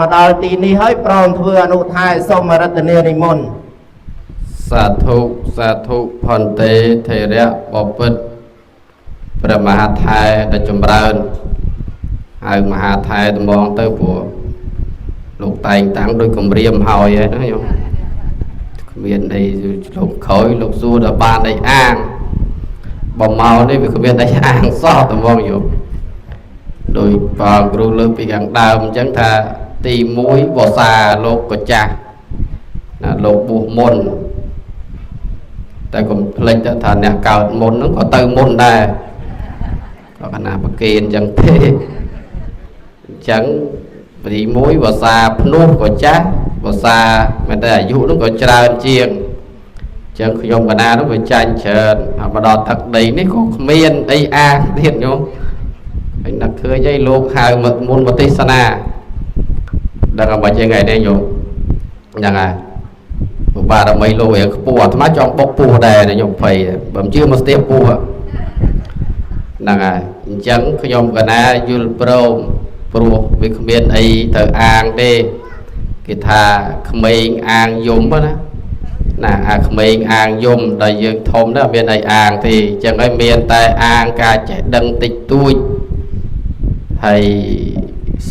មកដល់ទីនេះហើយព្រមធ្វើអនុថែសូមរតនានិមន្ត សាធុសាធុផន្ទេថេរៈបពិតព្រះមហាថែដែលចម្រើនហៅមហាថែត្មងទៅព្រោះលោកតែងតាំងដោយគម្រាមហើយហ្នឹងញោមគ្មានអីលោកក្រោយលោកសួរដល់បានអីអាងបើមកនេះវាគ្មានអីអាងសោះត្មងញោមដោយបងគ្រូលើកពីខាងដើមអញ្ចឹងថាទី1វសាលោកក៏ចាស់ណាលោកបួសមុនតែកុំភ្លេចថាអ្នកកើតមុនហ្នឹងក៏ទៅមុនដែរក៏កណាប្រគេនអញ្ចឹងទេអញ្ចឹងទី1វសាភ្នោះក៏ចាស់វសាមែនតែអាយុហ្នឹងក៏ច្រើនជាងអញ្ចឹងខ្ញុំកណានោះវាចាញ់ច្រើនហើយមកដល់ទឹកដីនេះក៏គ្មានអីអាងទៀតញោមហើយនឹកឃើញអីលោកហៅមកមុនមកទេសនាដឹងអ្វីជាថ្ងៃនេះញោមហ្នឹងហើយបារមីលោករៀងខ្ពស់អាត្មាចង់បុកពោះដែរខ្ញុំភ័យបើមិនជឿមកស្ទាបពោះហ្នឹងហើយអញ្ចឹងខ្ញុំកណាយល់ព្រមព្រោះវាគ្មានអីទៅអាងទេគេថាក្មេងអាងយំណាណាអាក្មេងអាងយំដែលយើងធំទៅអត់មានអីអាងទេអញ្ចឹងហើយមានតែអាងការចេះដឹងតិចតួចហើយ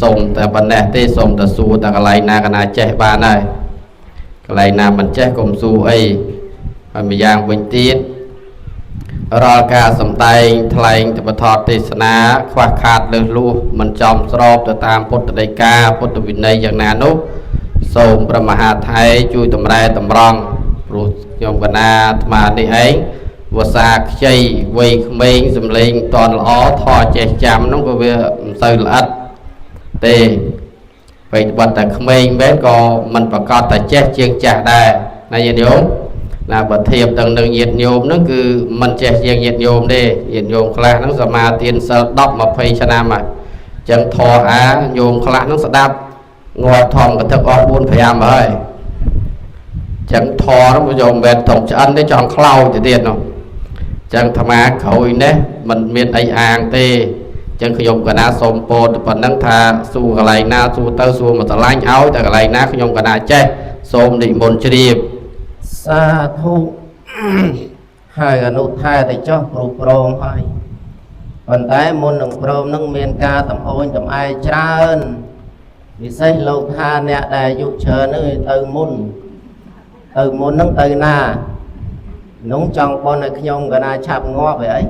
សូមតែប៉ុណ្ណេះទេសូមតែសួរតែកន្លែងណាកណាចេះបានហើយកន្លែងណាមិនចេះកុំសួរអីហើយម្យ៉ាងវិញទៀតរាល់ការសំដែងថ្លែងទៅបទទេសនាខ្វះខាតលើសលួសមិនចំស្របទៅតាមពុទ្ធដីកាពុទ្ធវិន័យយ៉ាងណានោះសូមព្រះមហាថៃជួយតម្រែតម្រង់ព្រោះខ្ញុំកណាអាត្មានេះឯងវសាខ្ចីវ័យក្មេងសំលេងតនល្អធေါ်ចេះចាំនោះក៏វាមិនសូវល្អិតទេពេលបាត់តែក្មេងមែនក៏មិនប្រកាសតែចេះជាងចាស់ដែរណាញាតិញោមណាបើធៀបទាំងនឹងញាតិញោមហ្នឹងគឺមិនចេះជាងញាតិញោមទេញាតិញោមខ្លះហ្នឹងសមាទានសិល10 20ឆ្នាំហើយអញ្ចឹងធរអាញោមខ្លះហ្នឹងស្ដាប់ងាប់ធំកទឹកអស់4 5ហើយអញ្ចឹងធរហ្នឹងវាយកមិនមែនត្រង់ឆ្អិនទេចង់ខ្លោចទៅទៀតនោះអញ្ចឹងអាត្មាក្រោយនេះមិនមានអីអាងទេអញ្ចឹងខ្ញុំកណាសូមពោលទៅប៉ុណ្ណឹងថាសួរកន្លែងណាសួរទៅសួរមកស្រឡាញ់ឲ្យតែកន្លែងណាខ្ញុំកណាចេះសូមនិមន្តជ្រាប សាធុ ហើយអនុថែទៅចុះព្រោះព្រមហើយប៉ុន្តែមុននឹងព្រមនឹងមានការតំអូញតំឯច្រើនពិសេសលោកថាអ្នកដែលអាយុច្រើននឹងទៅមុនទៅមុននឹងទៅណានោះចង់បនឲ្យខ្ញុំកណាឆាប់ងាប់ហីអី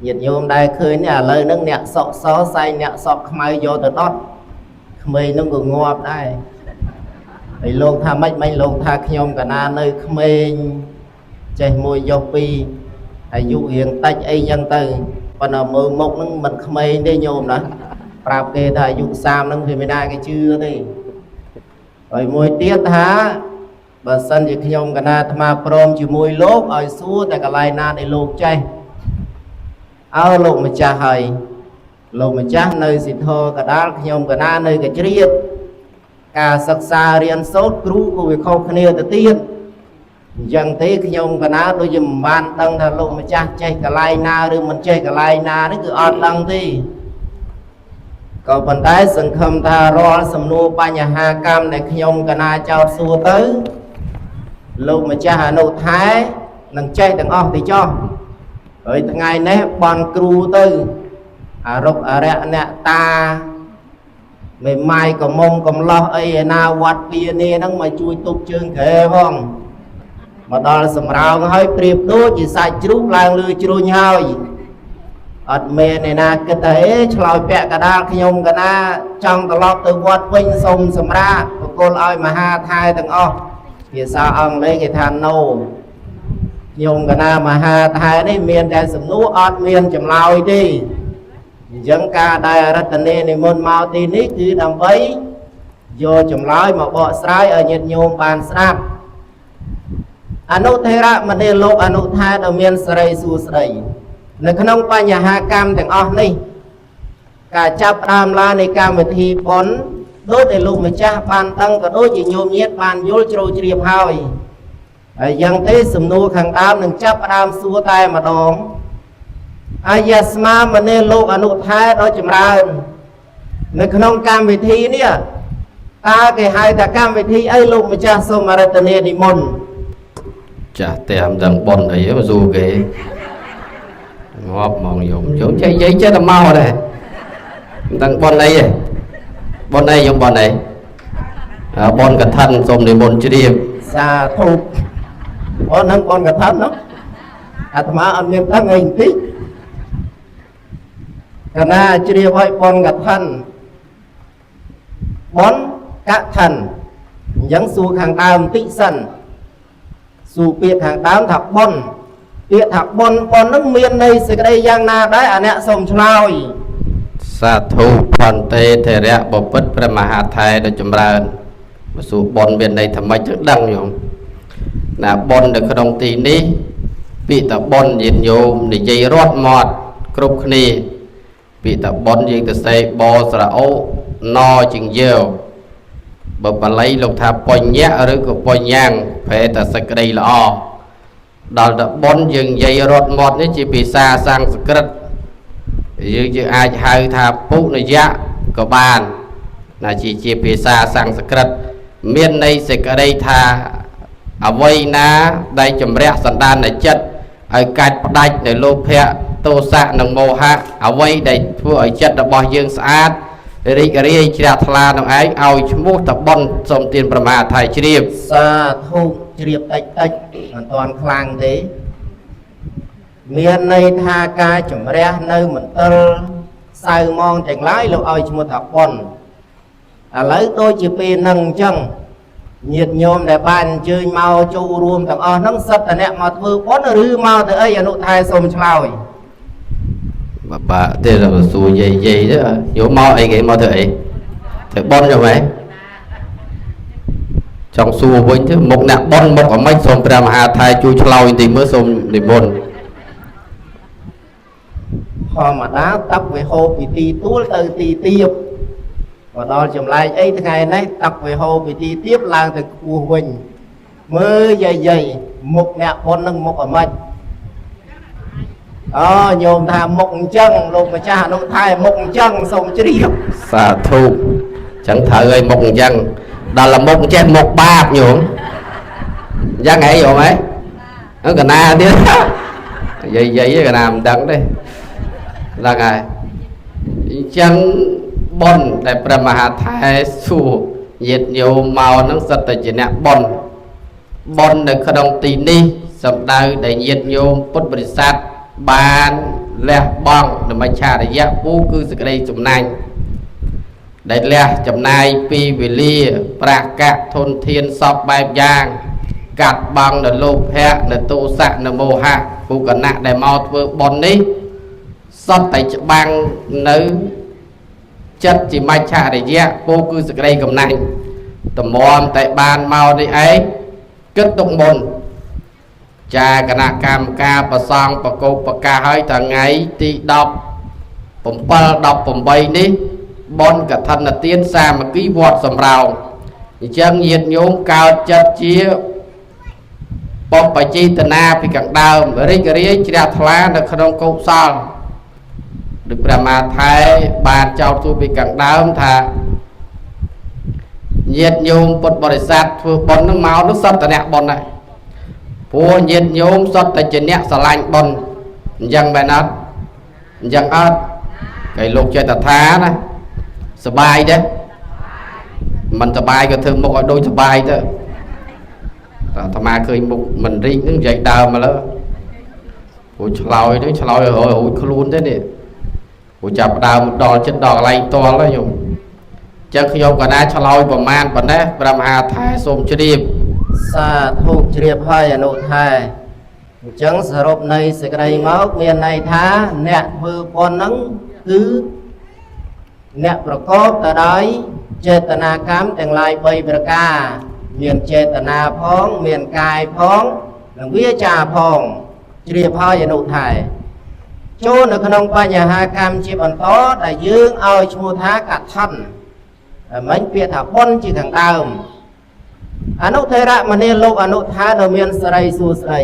ញាតិញោមដែលឃើញនេះឥឡូវហ្នឹងអ្នកសក់សសែងអ្នកសក់ខ្មៅយកទៅដុតក្មេងហ្នឹងក៏ងាប់ដែរហើយលោកថាម៉េចមិញលោកថាខ្ញុំកណានៅក្មេងចេះមួយយកពីរអាយុរៀងតិចអីចឹងទៅប៉ុន្តែមើលមុខហ្នឹងមិនក្មេងទេញោមណាប្រាប់គេថាអាយុ30ហ្នឹងគេមិនដែរគេជឿទេហើយមួយទៀតថាបើសិនជាខ្ញុំកណាអាត្មាព្រមជាមួយលោកឲ្យសួរតែកន្លែងណាដែលលោកចេះអើលោកម្ចាស់ហើយលោកម្ចាស់នៅសិទ្ធរកដាលខ្ញុំកណានៅកជ្រៀតការសិក្សារៀនសូត្រគ្រូក៏វាខុសគ្នាទៅទៀតអញ្ចឹងទេខ្ញុំកណាដូចជាមិនបានដឹងថាលោកម្ចាស់ចេះកន្លែងណាឬមិនចេះកន្លែងណានេះគឺអត់ដឹងទេក៏ប៉ុន្តែសង្ឃឹមថារាល់សំណួរបញ្ហាកម្មដែលខ្ញុំកណាចោទសួរទៅលោកម្ចាស់អនុថែនឹងចេះទាំងអស់ទីចោះហើយថ្ងៃនេះបន់គ្រូទៅអរុកអរិយអ្នកតាមេម៉ាយកមុំកំឡោះអីឯណាវត្តពៀនីហ្នឹងមកជួយទប់ជើងក្រែផងមកដល់សំរោងហើយប្រៀបដូចជាសាច់ជ្រូកឡើងលើជ្រួញហើយអត់មានឯណាគិតថាអេឆ្លើយពាក់កដាលខ្ញុំកណាចង់ត្រឡប់ទៅវត្តវិញសូមសម្រាកបកគលឲ្យមហាថែទាំងអស់ភាសាអង់គ្លេសគេថា no ខ្ញុំកណាមហាថែនេះមានតែសំណួរអត់មានចម្លើយទេអញ្ចឹងការដែលរតនានិមន្តមកទីនេះគឺដើម្បីយកចម្លើយមកបកស្រាយឲ្យញាតិញោមបានស្ដាប់អនុថេរមនីលោកអនុថែដែលមានសិរីសួស្តីនៅក្នុងបញ្ហាកម្មទាំងអស់នេះការចាប់ផ្ដើមឡើងនៃកម្មវិធីបុណ្យដូចដែលលោកម្ចាស់បានដឹងក៏ដូចជាញោមញាតបានយល់ជ្រៅជ្រាបហើយហើយយ៉ាងទេសំណួរខាងដើមនឹងចាប់ផ្ដើមសួរតែម្ដងអាយាស្មាមនីលោកអនុថែដ៏ចម្រើន នៅក្នុងកម្មវិធីនេះតើគេហៅថាកម្មវិធីអីលោកម្ចាស់សូមអរតនានិមន្ត ចាស់តែមិនដឹងប៉ុនអីមកសួរគេងាប់ហ្មងយំយំចេះនិយាយចេះតែមកដែរមិនដឹងប៉ុនអីទេប៉ុនអីយំប៉ុនអីប៉ុនកឋិនសូមនិមន្តជ្រាប សាធុអូនឹងប៉ុនកឋិននោះអាត្មាអត់មានដឹងអីបន្តិចកណាជ្រាបឲ្យប៉ុនកឋិនប៉ុនកឋិនអញ្ចឹងសួរខាងដើមបន្តិចសិនសួរពាក្យខាងដើមថាប៉ុនពាក្យថាប៉ុនប៉ុននឹងមានន័យសេចក្តីយ៉ាងណាដែរអាអ្នកសូមឆ្លើយ សាធុផន្ទេធរៈបពិតព្រះមហាថែដ៏ចម្រើនបើសួរប៉ុនមានន័យថាម៉េចចឹងដឹងញោមណាប៉ុននៅក្នុងទីនេះពាក្យថាប៉ុនញាតិញោមនិយាយរត់មាត់គ្រប់គ្នាពាក្យថាប៉ុនយើងទៅសេបស្រអូណជាងយើបើបាលីលោកថាបញ្ញៈឬក៏បញ្ញងប្រែតែសេចក្តីល្អដល់តែប៉ុនយើងនិយាយរត់មាត់នេះជាភាសាសំស្ក្រឹតយើងអាចហៅថាពុនយៈក៏បានណាជាភាសាសំស្ក្រឹតមានន័យសេចក្តីថាអ្វីណាដែលជំរះសន្តានចិត្តឲ្យកាច់ផ្ដាច់នៅលោភៈទោសៈនិងមោហៈអ្វីដែលធ្វើឲ្យចិត្តរបស់យើងស្អាតរីករាយជ្រះថ្លានឹងឯងឲ្យឈ្មោះតបុនសូមទានប្រមាថៃជ្រាប សាធុជ្រាបតិចតិចមិនតាន់ខ្លាំងទេមានន័យថាការជំរះនៅមន្ទិលសៅមងទាំងឡាយលោកឲ្យឈ្មោះថាប៉ុនឥឡូវដូចជាពេលហ្នឹងអញ្ចឹងញាតិញោមដែលបានអញ្ជើញមកចូលរួមទាំងអស់ហ្នឹងសិតតែអ្នកមកធ្វើប៉ុនឬមកទៅអីអនុថែសូមឆ្លើយ បាបាទេដល់សួរយាយយាយទៅយកមកអីគេមកធ្វើអីធ្វើប៉ុនយកហ៎ចង់សួរវិញទៅមុខអ្នកប៉ុនមុខអាម៉េចសូមព្រះមហាថៃជួយឆ្លើយបន្តិចមើលសូមនិមន្ត ធម្មតាទឹកវាហូរពីទីទួលទៅទីទាបមកដល់ចម្លែកអីថ្ងៃនេះទឹកវាហូរពីទីទាបឡើងទៅខ្ពស់វិញមើលយាយយាយមុខអ្នកប៉ុននឹងមុខអាម៉េចអូញោមថាមុខអញ្ចឹងលោកម្ចាស់អនុថែមុខអញ្ចឹងសូមជ្រាប សាធុចឹងត្រូវឲ្យមុខអញ្ចឹងដល់មុខចេះមុខបាបញោមអញ្ចឹងហីញោមហីកណាទៀតយាយយាយកណាមិនដឹងទេហ្នឹងហើយអញ្ចឹងបុណ្យដែលព្រះមហាថែសួរញាតិញោមមកហ្នឹងសិតតែជាអ្នកបុណ្យបុណ្យនៅក្នុងទីនេះសំដៅដែលញាតិញោមពុទ្ធបរិស័ទបានលះបង់នមច្ឆរិយៈពូគឺសេចក្តីចំណាញ់ដែលលះចំណាយពីវេលាប្រាក់កាក់ធនធានសពបែបយ៉ាងកាត់បង់នៅលោភៈនៅទោសៈនៅមោហៈពូកណៈដែលមកធ្វើបុណ្យនេះសុទ្ធតែច្បាំងនៅចិត្តជាមច្ឆរិយៈពូគឺសេចក្តីកំណាញ់តម្រាំតែបានមកនេះឯងគិតទុកមុនចាគណៈកម្មការប្រសង់ប្រកោបប្រកាសឲ្យថ្ងៃទី17 18នេះបុណ្យកឋិនទានសាមគ្គីវត្តសំរោងអញ្ចឹងញាតិញោមកើតចិត្តជាបបចេតនាពីខាងដើមរីករាយជ្រះថ្លានៅក្នុងកុសលដូចព្រះមហាថែបានចោទសួរពីខាងដើមថាញាតិញោមពុទ្ធបរិស័ទធ្វើបុណ្យនឹងមកនោះសុទ្ធតែអ្នកបុណ្យដែរព្រោះញាតិញោមសុទ្ធតែជាអ្នកស្រឡាញ់បុណ្យអញ្ចឹងមែនអត់អញ្ចឹងអត់គេលោកចេះតែថាណាសបាយទេមិនសបាយក៏ធ្វើមុខឲ្យដូចសបាយទៅអាត្មាឃើញមុខមិនរីកនឹងនិយាយដើមមកលើព្រោះឆ្លើយនឹងឆ្លើយឲ្យរួចខ្លួនទេនេះព្រោះចាប់ដើមដល់ចិត្តដល់កន្លែងតល់ហើយញោមអញ្ចឹងខ្ញុំកណាឆ្លើយប្រមាណប៉ុណ្ណេះព្រះមហាថែសូមជ្រាប សាធុជ្រាបហើយអនុថែអញ្ចឹងសរុបនៃសេចក្តីមកមានន័យថាអ្នកធ្វើបុណ្យហ្នឹងគឺអ្នកប្រកបទៅដោយចេតនាកម្មទាំងឡាយ3ប្រការមានចេតនាផងមានកាយផងនិងវាចាផងជ្រាបហើយអនុថែចូលនៅក្នុងបញ្ហាកម្មជាបន្តដែលយើងឲ្យឈ្មោះថាកឋិនតែមិញពាក្យថាបុណ្យជាខាងដើមអនុថេរៈមនីលោកអនុថានៅមានសិរីសួស្តី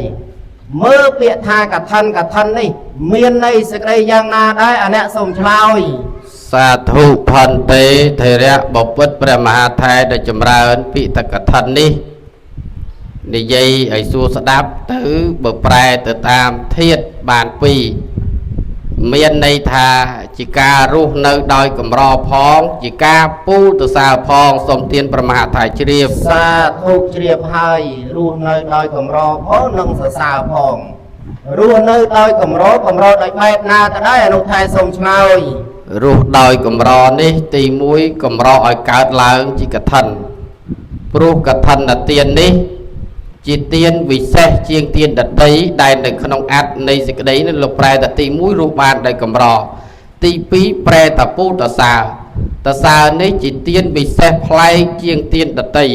មើលពាក្យថាកឋិនកឋិននេះមានន័យសេចក្តីយ៉ាងណាដែរអាអ្នកសូមឆ្លើយ សាធុផន្ទេថេរៈបពុតព្រះមហាថេរដែលចម្រើនពិតកឋិននេះនិយាយឲ្យសួរស្ដាប់ទៅបើប្រែទៅតាមធាតុបានពីរមានន័យថាជាការរស់នៅដោយកម្រផងជាការពូលទៅសើផងសូមទានព្រះមហាថេរជ្រាប សាធុជ្រាបហើយរស់នៅដោយកម្រផងនិងសរសើរផងរស់នៅដោយកម្រកម្រដោយបែបណាទៅដែរអនុថែសូមឆ្លើយ រស់ដោយកម្រនេះទី1កម្រឲ្យកើតឡើងជាកឋិនព្រោះកឋិនទាននេះជាទានវិសេសជាងទានដតីដែលនៅក្នុងអត្ថនៃសេចក្តីនេះលោកប្រែតែទី1រស់បានដោយកម្រទី2ប្រែតពូតសើតសើនេះជាទានវិសេសប្លែកជាងទានដតី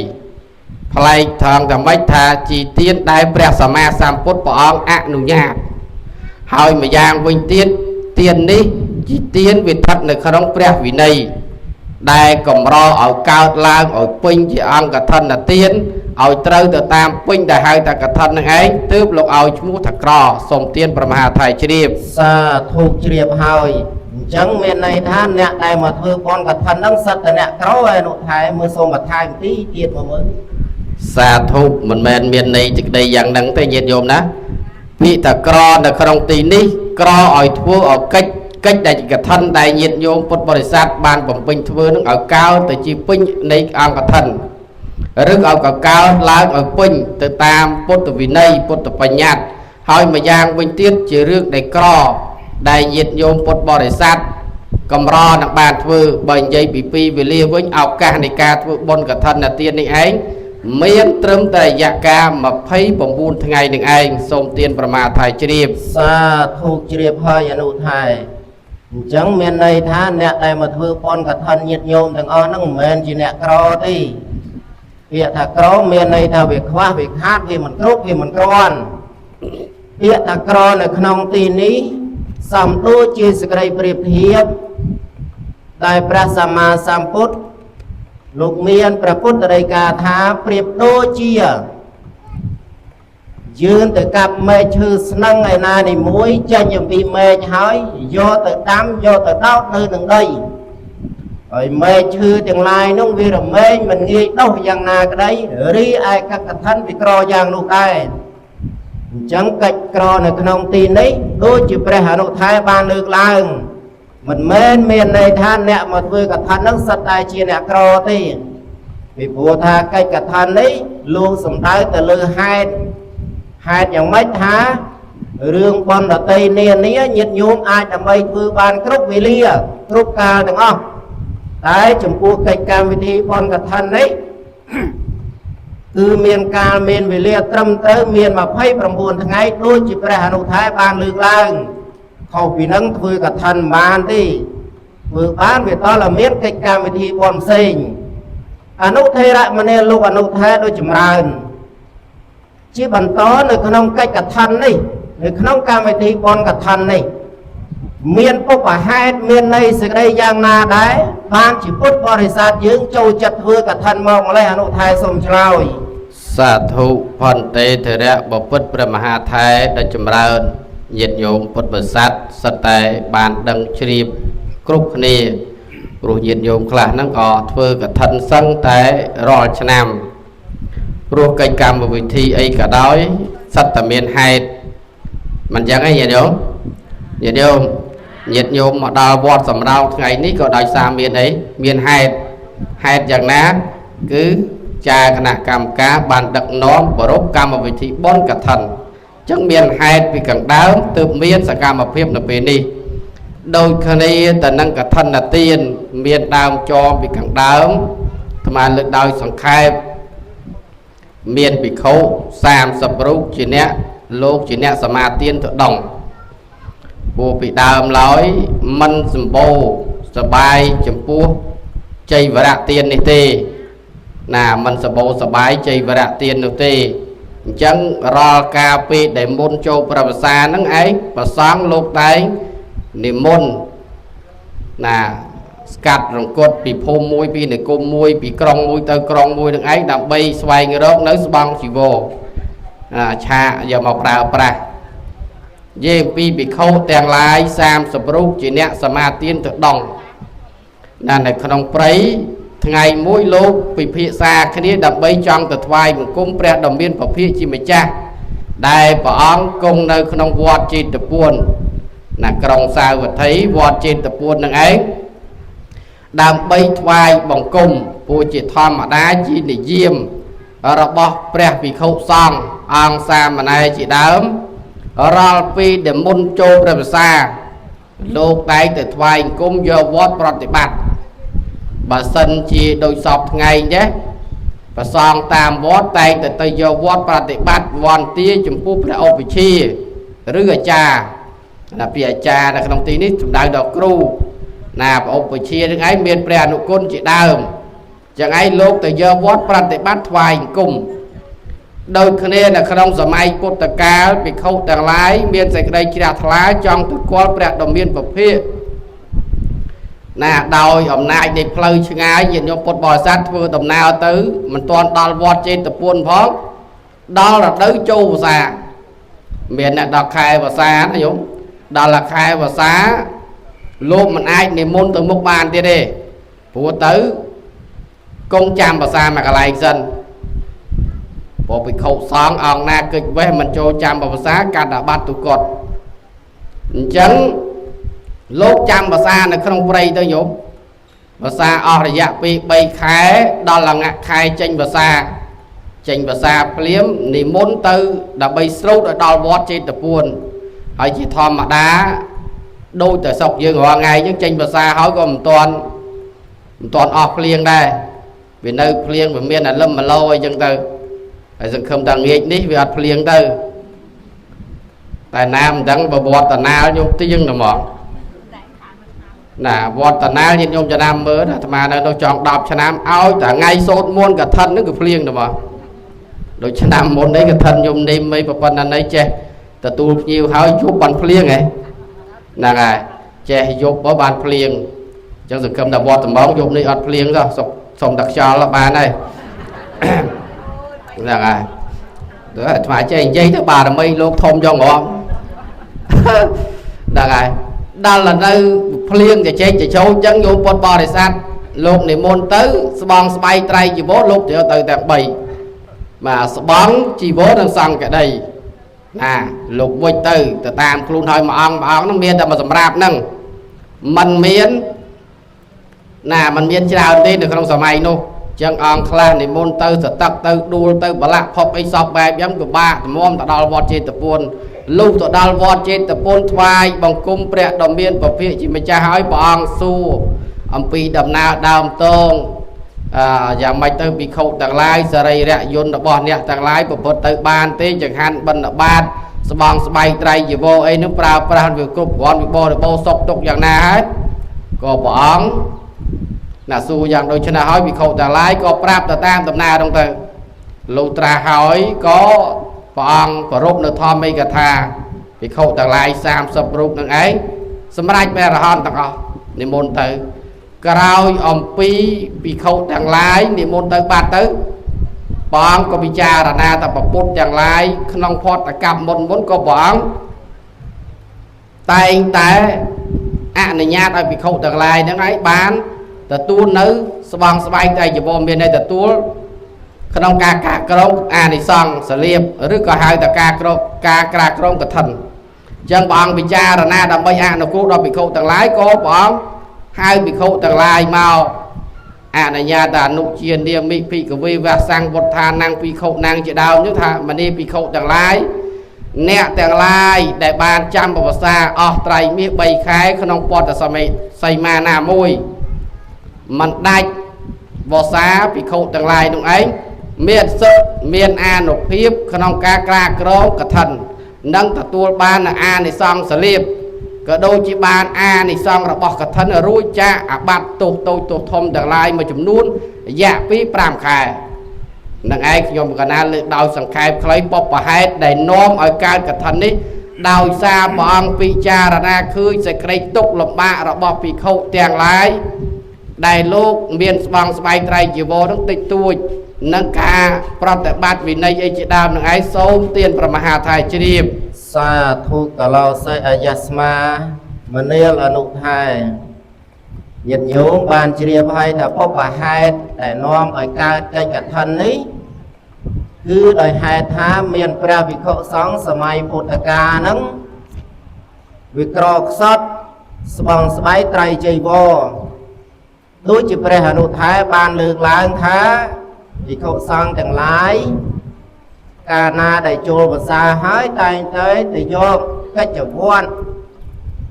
ប្លែកថងតែម៉េចថាជាទានដែលព្រះសម្មាសម្ពុទ្ធព្រះអង្គអនុញ្ញាតហើយម្យ៉ាងវិញទៀតទាននេះជាទានវាស្ថិតនៅក្នុងព្រះវិន័យដែលកម្រឲ្យកើតឡើងឲ្យពេញជាអង្គកឋិនទានឲ្យត្រូវទៅតាមពេញដែលហៅថាកឋិននឹងឯងទើបលោកឲ្យឈ្មោះថាក្រសូមទានព្រះមហាថៃជ្រាប សាធុជ្រាបហើយអញ្ចឹងមានន័យថាអ្នកដែលមកធ្វើបុណ្យកឋិនហ្នឹងសិតតែអ្នកក្រឯអនុថែមើលសូមបន្ថែមទីទៀតមកមើល សាធុមិនមែនមានន័យសេចក្តីយ៉ាងហ្នឹងទេញាតិញោមណាពាក្យថាក្រនៅក្នុងទីនេះក្រឲ្យធ្វើឲ្យកិច្ចកិច្ចដែលជាកឋិនដែលញាតិញោមពុទ្ធបរិស័ទបានបំពេញធ្វើនឹងឲ្យកើតទៅជាពេញនៃអង្គកឋិនឬឲ្យក៏កើតឡើងឲ្យពេញទៅតាមពុទ្ធវិន័យពុទ្ធបញ្ញត្តិហើយម្យ៉ាងវិញទៀតជារឿងដែលក្រដែលញាតិញោមពុទ្ធបរិស័ទកម្រនឹងបានធ្វើបើនិយាយពីពីវេលាវិញឱកាសនៃការធ្វើបុណ្យកឋិនទាននេះឯងមានត្រឹមតែរយៈកាល29ថ្ងៃនឹងឯងសូមទានប្រមាថៃជ្រាប សាធុជ្រាបហើយអនុថែអញ្ចឹងមានន័យថាអ្នកដែលមកធ្វើបុណ្យកឋិនញាតិញោមទាំងអស់ហ្នឹងមិនមែនជាអ្នកក្រទេពាក្យថាក្រមានន័យថាវាខ្វះវាខាតវាមិនគ្រប់វាមិនគ្រាន់ពាក្យថាក្រនៅក្នុងទីនេះសំដូចជាសក្តីប្រៀបធៀបដែលព្រះសម្មាសម្ពុទ្ធលោកមានព្រះពុទ្ធដីកាថាប្រៀបដូចជា យើងទៅកាប់មែកឈើស្នឹងឯណានេះមួយចេញអំពីមែកហើយយកទៅដាំយកទៅដោតនៅនឹងដីហើយមែកឈើទាំងឡាយនោះវារមែងមិនងាយដុះយ៉ាងណាក្តីរីឯកកឋិនវាក្រយ៉ាងនោះដែរអញ្ចឹងកិច្ចក្រនៅក្នុងទីនេះដូចជាព្រះអនុថែបានលើកឡើងមិនមែនមានន័យថាអ្នកមកធ្វើកឋិននឹងសិតតែជាអ្នកក្រទេពីព្រោះថាកិច្ចកឋិននេះលោកសំដៅទៅលើហេតុហេតុយ៉ាងម៉េចថារឿងបុណ្យដតីនានាញាតិញោមអាចដើម្បីធ្វើបានគ្រប់វេលាគ្រប់កាលទាំងអស់តែចំពោះកិច្ចកម្មវិធីបុណ្យកឋិននេះ គឺមានកាលមានវេលាត្រឹមត្រូវមាន29ថ្ងៃដូចជាព្រះអនុថែបានលើកឡើងខុសពីនឹងធ្វើកឋិនមិនបានទេធ្វើបានវាតតែមានកិច្ចកម្មវិធីបុណ្យផ្សេងអនុថេរមនីលោកអនុថែដូចចម្រើនជាបន្តនៅក្នុងកិច្ចកឋិននេះនៅក្នុងកម្មវិធីបុណ្យកឋិននេះមានពុបហេតុមានន័យសេចក្តីយ៉ាងណាដែរបានជាពុទ្ធបរិស័ទយើងចូលចិត្តធ្វើកឋិនមកម្លេះអនុថែសូមឆ្លើយ សាធុផន្ទេថេរៈបពុតព្រះមហាថេរដែលចម្រើនញាតិញោមពុទ្ធបរិស័ទសិតតែបានដឹងជ្រាបគ្រប់គ្នាព្រោះញាតិញោមខ្លះហ្នឹងក៏ធ្វើកឋិនសឹងតែរាល់ឆ្នាំព្រោះកិច្ចកម្មវិធីអីក៏ដោយសិតតែមានហេតុមិនចឹងទេញាតិញោមញាតិញោមញាតិញោមមកដល់វត្តសំរោងថ្ងៃនេះក៏ដោយសារមានអីមានហេតុហេតុយ៉ាងណាគឺចាគណៈកម្មការបានដឹកនាំប្រពកម្មវិធីបុណ្យកឋិនអញ្ចឹងមានហេតុពីខាងដើមទើបមានសកម្មភាពនៅពេលនេះដូចគ្នាទៅនឹងកឋិនទានមានដើមចមពីខាងដើមអាត្មាលើកដោយសង្ខេបមានភិក្ខុ30រូបជាអ្នកលោកជាអ្នកសមាទានទៅដងព្រោះពីដើមឡើយមិនសម្បូរសបាយចំពោះជ័យវរៈទាននេះទេណាមិនសម្បូរសបាយជ័យវរៈទាននោះទេអញ្ចឹងរាល់ការពេលដែលមុនចូលព្រះវស្សាហ្នឹងឯងព្រះសង្ឃលោកតែងនិមន្តណាស្កាត់រង្គត់ពីភូមិមួយពីនិគមមួយពីក្រុងមួយទៅក្រុងមួយនឹងឯងដើម្បីស្វែងរកនៅស្បង់ជីវរឆាកយកមកប្រើប្រាស់និយាយពីភិក្ខុទាំងឡាយ30រូបជាអ្នកសមាទានទៅដង ណានៅក្នុងព្រៃថ្ងៃមួយលោកពិភាក្សាគ្នាដើម្បីចង់ទៅថ្វាយបង្គំព្រះដ៏មានពភាជាម្ចាស់ដែលព្រះអង្គគង់នៅក្នុងវត្តជេតពនណាក្រុងសាវត្ថីវត្តជេតពននឹងឯងដើម្បីថ្វាយបង្គំព្រោះជាធម្មតាជានិយមរបស់ព្រះភិក្ខុសង្ឃអង្គសាមណេរជាដើមរាល់ពេលដែលមុនចូលព្រះវិសាលោកតែងទៅថ្វាយបង្គំយកវត្តប្រតិបត្តិបើសិនជាដូចសពថ្ងៃចេះប្រសងតាមវត្តតែងតែទៅយកវត្តប្រតិបត្តិវន្ទាចំពោះព្រះឧបជាឬអាចារ្យណាពីអាចារ្យនៅក្នុងទីនេះសំដៅដល់គ្រូណាព្រះឧបជានឹងឯងមានព្រះអនុគុណជាដើមចឹងឯងលោកទៅយកវត្តប្រតិបត្តិថ្វាយបង្គំដូចគ្នានៅក្នុងសម័យពុទ្ធកាលភិក្ខុទាំងឡាយមានសេចក្តីជ្រះថ្លាចង់ទៅគាល់ព្រះដ៏មានពភាកណាដោយអំណាចនៃផ្លូវឆ្ងាយញាតិញោមពុទ្ធបរិស័ទធ្វើដំណើរទៅមិនទាន់ដល់វត្តចេតពុនផងដល់រដូវចូលវស្សាមានអ្នកដល់ខែវស្សាណាញោមដល់ខែវស្សាលោកមិនអាចនិមន្តទៅមុខបានទៀតទេព្រោះទៅគង់ចាំវស្សាមួយកន្លែងសិនព្រោះភិក្ខុសង្ឃអង្គណាកិច្ចវេះមិនចូលចាំវស្សាកាត់អាបត្តិទុគតអញ្ចឹងលោកចាំវស្សានៅក្នុងព្រៃទៅញោមវស្សាអស់រយៈពេល3ខែដល់លងខែចេញវស្សាចេញវស្សាភ្លាមនិមន្តទៅដើម្បីស្រូតឲ្យដល់វត្តចេតពុនហើយជាធម្មតាដូចតែស្រុកយើងរាល់ថ្ងៃអញ្ចឹងចេញវស្សាហើយក៏មិនទាន់អស់ភ្លៀងដែរវានៅភ្លៀងវាមានអាលឹមមឡោអីចឹងទៅហើយសង្ឃឹមថាងាកនេះវាអត់ភ្លៀងទៅតែណាមិនដឹងបើវត្តណាលខ្ញុំទៀងតែមកណាវត្តណាលញាតិញោមចំណាំមើលអាត្មានៅនោះចង់10ឆ្នាំឲ្យតែថ្ងៃសូត្រមន្តកឋិនហ្នឹងគឺភ្លៀងតែមកដូចឆ្នាំមុននេះកឋិនញោមនិមអីប្រពន្ធណានេះចេះទទួលភ្ញៀវហើយយប់បានភ្លៀងហ៎ហ្នឹងហើយចេះយប់បើបានភ្លៀងអញ្ចឹងសង្ឃឹមថាវត្តតំងយប់នេះអត់ភ្លៀងទេសុំតែខ្យល់បានហើយហ្នឹងហើយទៅអាត្មាចេះនិយាយទៅបារមីលោកធំចង់រំហ្នឹងហើយដល់នៅភ្លៀងចែកចចូលអញ្ចឹងញោមពុទ្ធបរិស័ទលោកនិមន្តទៅស្បងស្បៃត្រៃជីវរលោកទៅទៅទាំង3បាទស្បងជីវរនិងសង្ឃក្តីណាលោកវិចទៅតាមខ្លួនហើយមួយអង្គមួយអង្គហ្នឹងមានតែមួយសម្រាប់ហ្នឹងมันមានណាมันមានច្រើនទេនៅក្នុងសម័យនោះចឹងអង្គខ្លះនិមន្តទៅសតឹកទៅដួលទៅបលាក់ផប់អីសពបែបយ៉ាងពិបាកទម្រាំទៅដល់វត្តចេតពុនលុះទៅដល់វត្តចេតពុនថ្វាយបង្គំព្រះដ៏មានពភាកជាម្ចាស់ហើយព្រះអង្គសួរអំពីដំណើរដើមតងយ៉ាងម៉េចទៅភិក្ខុទាំងឡាយសរីរៈយន្តរបស់អ្នកទាំងឡាយប្រព្រឹត្តទៅបានទេចង្ហាន់បិណ្ឌបាតស្បងស្បៃត្រៃជីវរអីនឹងប្រើប្រាស់វាគ្រប់គ្រាន់វិបរិបោសុខទុកយ៉ាងណាហើយក៏ព្រះអង្គណាសួរយ៉ាងដូច្នេះហើយភិក្ខុទាំងឡាយក៏ប្រាប់ទៅតាមដំណើរនោះទៅលោកត្រាស់ហើយក៏ព្រះអង្គប្រពនៅធម្មិកថាភិក្ខុទាំងឡាយ30រូបនឹងឯងសម្រេចព្រះអរហន្តទាំងអស់និមន្តទៅក្រោយអំពីភិក្ខុទាំងឡាយនិមន្តទៅបាត់ទៅព្រះអង្គក៏ពិចារណាតពពុទ្ធទាំងឡាយក្នុងផតកម្មមុនមុនក៏ព្រះអង្គតែងតែអនុញ្ញាតឲ្យភិក្ខុទាំងឡាយនឹងឯងបានទទួលនៅស្បងស្បែកតែជីវរមានន័យទទួលក្នុងការកាក្រងអានិសង្សសលៀបឬក៏ហៅថាការក្រការក្រាក្រងកឋិនអញ្ចឹងព្រះអង្គពិចារណាដើម្បីអនុគ្រោះដល់ភិក្ខុទាំងឡាយក៏ព្រះអង្គហៅភិក្ខុទាំងឡាយមកអនុញ្ញាតអនុជានាមិភិក្ខវេវសង្វុទ្ធានំភិក្ខុនំជាដើមនោះថាមនីភិក្ខុទាំងឡាយអ្នកទាំងឡាយដែលបានចាំប្រវសាអស់ត្រៃមាស3ខែក្នុងពតសម័យសីមាណាមួយមិនដាច់វសាភិក្ខុទាំងឡាយនោះឯងមានសិទ្ធិមានអានុភាពក្នុងការក្រាក្រងកឋិននិងទទួលបានអានិសង្សលៀបក៏ដូចជាបានអានិសង្សរបស់កឋិនរួចចាកអាបត្តិទោសតូចទោសធំទាំងឡាយមួយចំនួនរយៈពេល5ខែនឹងឯងខ្ញុំកណាលើកដោយសង្ខេបខ្លីបបហេតុដែលនាំឲ្យកើតកឋិននេះដោយសារព្រះអង្គពិចារណាឃើញសេចក្តីទុក្ខលំបាករបស់ភិក្ខុទាំងឡាយដែលលោកមានស្បងស្បៃត្រៃជីវរនឹងតិចតួចនឹងការប្រតិបត្តិវិន័យអីជាដើមនឹងឯងសូមទានព្រះមហាថៃជ្រាប សាធុកឡោសិអយស្មាមនាលអនុថែ ញាតិញោមបានជ្រាបហើយថាបុព្វហេតុដែលនាំឲ្យកើតកិច្ចកឋិននេះគឺដោយហេតុថាមានព្រះភិក្ខុសង្ឃសម័យពុទ្ធកាលហ្នឹងវាក្រខ្សត់ស្បង់ស្បៃត្រៃចីវរដូចជាព្រះអនុថែបានលើកឡើងថាភិក្ខុសង្ឃទាំងឡាយកាលណាដែលចូលវស្សាហើយតែងតែទៅយកកិច្ចវត្ត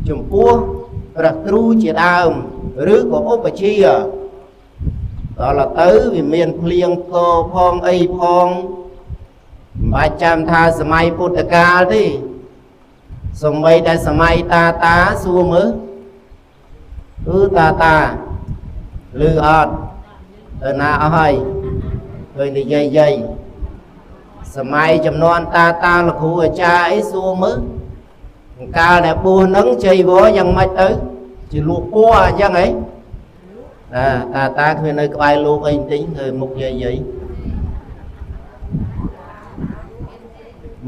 ចំពោះព្រះគ្រូជាដើមឬក៏ឧបជាដល់ទៅវាមានភ្លៀងកផងអីផងមិនបាច់ចាំថាសម័យពុទ្ធកាលទេសំបីតែសម័យតាតាសួរមើលគឺតាតាឮអត់ទៅណាអស់ហើយឃើញនិយាយយាយសម័យចំនួនតាតាលោកគ្រូអាចារ្យអីសួរមើលកាលដែលបួសនឹងជ័យវរយ៉ាងម៉េចទៅជាលក់ពណ៌អញ្ចឹងហីតាតាតាគ្មាននៅក្បែរលោកអីបន្តិចគឺមុខយាយយាយ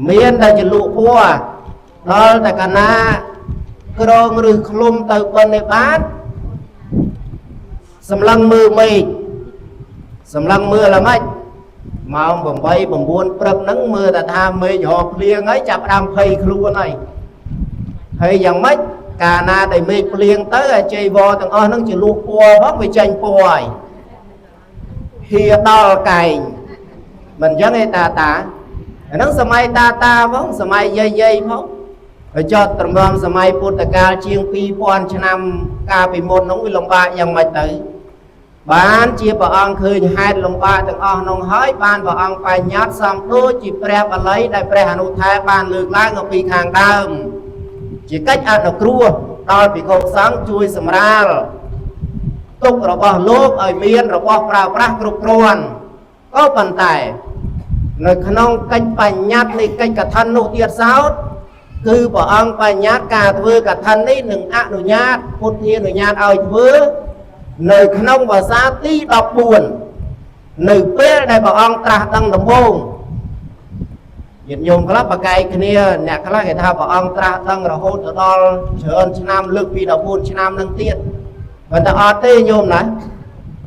មានតែជាលក់ពណ៌ដល់តែកាលណាក្រងឬឃ្លុំទៅបិណ្ឌឯបានសម្លឹងមើលមេឃសម្លឹងមើលល្មិចម៉ោង8 9ព្រឹកហ្នឹងមើលតែថាមេឃរកភ្លៀងហើយចាប់ផ្ដើមភ័យខ្លួនហើយហើយយ៉ាងម៉េចកាលណាដែលមេឃភ្លៀងទៅអាជ័យវរទាំងអស់ហ្នឹងជាលូកពណ៌ផងវាចេញពណ៌ហើយហៀដល់កែងមិនអញ្ចឹងឯតាតាអាហ្នឹងសម័យតាតាផងសម័យយាយយាយផងហើយចតត្រមសម័យពុទ្ធកាលជាង2000ឆ្នាំកាលពីមុនហ្នឹងវាលំបាកយ៉ាងម៉េចទៅបានជាព្រះអង្គឃើញហេតុលំបាកទាំងអស់នោះហើយបានព្រះអង្គបញ្ញត្តិសំដូចជាព្រះបាលីដែលព្រះអនុថែបានលើកឡើងអំពីខាងដើមជាកិច្ចអនុគ្រោះដល់ភិក្ខុសង្ឃជួយសម្រាលទុក្ខរបស់លោកឲ្យមានរបស់ប្រើប្រាស់គ្រប់គ្រាន់ក៏ប៉ុន្តែនៅក្នុងកិច្ចបញ្ញត្តិនៃកិច្ចកឋិននោះទៀតសោតគឺព្រះអង្គបញ្ញត្តិការធ្វើកឋិននេះនឹងអនុញ្ញាតពុទ្ធានុញ្ញាតឲ្យធ្វើនៅក្នុងវស្សាទី14នៅពេលដែលព្រះអង្គត្រាស់ដឹងដំបូងញាតិញោមខ្លះប្រកែកគ្នាអ្នកខ្លះគេថាព្រះអង្គត្រាស់ដឹងរហូតទៅដល់ច្រើនឆ្នាំលើកពី14ឆ្នាំនឹងទៀតប៉ុន្តែអត់ទេញោមណា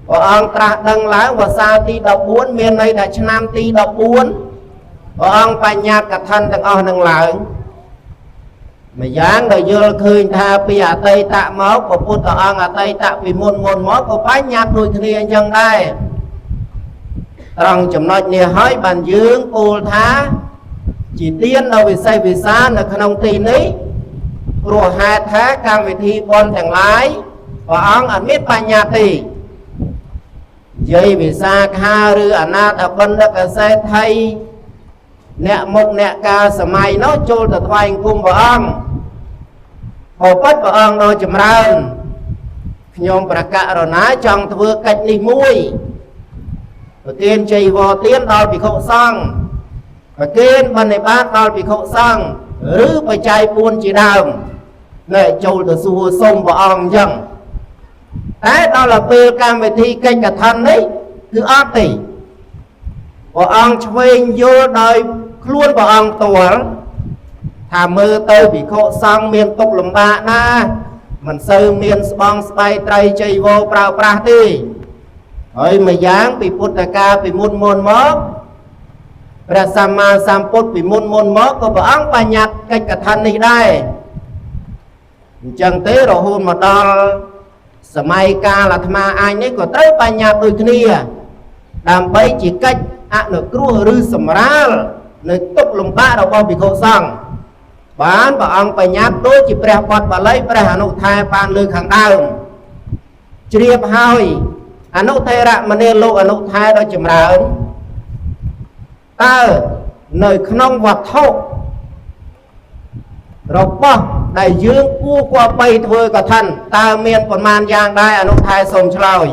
ព្រះអង្គត្រាស់ដឹងឡើងវស្សាទី14មានន័យថាឆ្នាំទី14ព្រះអង្គបញ្ញត្តិកឋិនទាំងអស់នឹងឡើងម្យ៉ាងដែលយល់ឃើញថាពីអតីតមកព្រះពុទ្ធអង្គអតីតពីមុនមុនមកក៏បញ្ញត្តិដូចគ្នាអញ្ចឹងដែរត្រង់ចំណុចនេះហើយបានយើងពោលថាជាទានដ៏វិសេសវិសាលនៅក្នុងទីនេះព្រោះហេតុថាកម្មវិធីបុណ្យទាំងឡាយព្រះអង្គអត់មានបញ្ញត្តិទេយាយវិសាខាឬអនាថបណ្ឌិកសេដ្ឋីអ្នកមុខអ្នកកាលសម័យនោះចូលទៅថ្វាយអង្គមព្រះអង្គបបិទ្ធព្រះអង្គដ៏ចម្រើនខ្ញុំប្រកាសរណាចង់ធ្វើកិច្ចនេះមួយប្រគេនជ័យវរទានដល់ភិក្ខុសង្ឃប្រគេនបណ្ឌិបាតដល់ភិក្ខុសង្ឃឬបច្ច័យ4ជាដើមណែចូលទៅសួរសុំព្រះអង្គអញ្ចឹងតែដល់ពេលកម្មវិធីកិច្ចកឋិននេះគឺអត់ទេព្រះអង្គឆ្វេងយល់ដោយខ្លួនព្រះអង្គផ្ទាល់ថាមើលទៅភិក្ខុសង្ឃមានទុក្ខលំបាកណាស់មិនសូវមានស្បង់ស្បៃត្រីជ័យវរប្រើប្រាស់ទេហើយម្យ៉ាងពីពុទ្ធកាលពីមុនមុនមកព្រះសម្មាសម្ពុទ្ធពីមុនមុនមកក៏ព្រះអង្គបញ្ញត្តិកិច្ចកឋិននេះដែរអញ្ចឹងទេរហូតមកដល់សម័យកាលអាត្មាអញនេះក៏ត្រូវបញ្ញត្តិដូចគ្នាដើម្បីជាកិច្ចអនុគ្រោះឬសម្រាលនៅទុក្ខលំបាករបស់ភិក្ខុសង្ឃបានព្រះអង្គបញ្ញត្តិដូចជាព្រះបទបាលីព្រះអនុថែបានលើកខាងដើមជ្រាបហើយអនុថេរមនីលោកអនុថែដ៏ចម្រើនតើនៅក្នុងវត្ថុរបស់ដែលយើងគួរគប្បីធ្វើកឋិនតើមានប្រមាណយ៉ាងដែរអនុថែសូមឆ្លើយ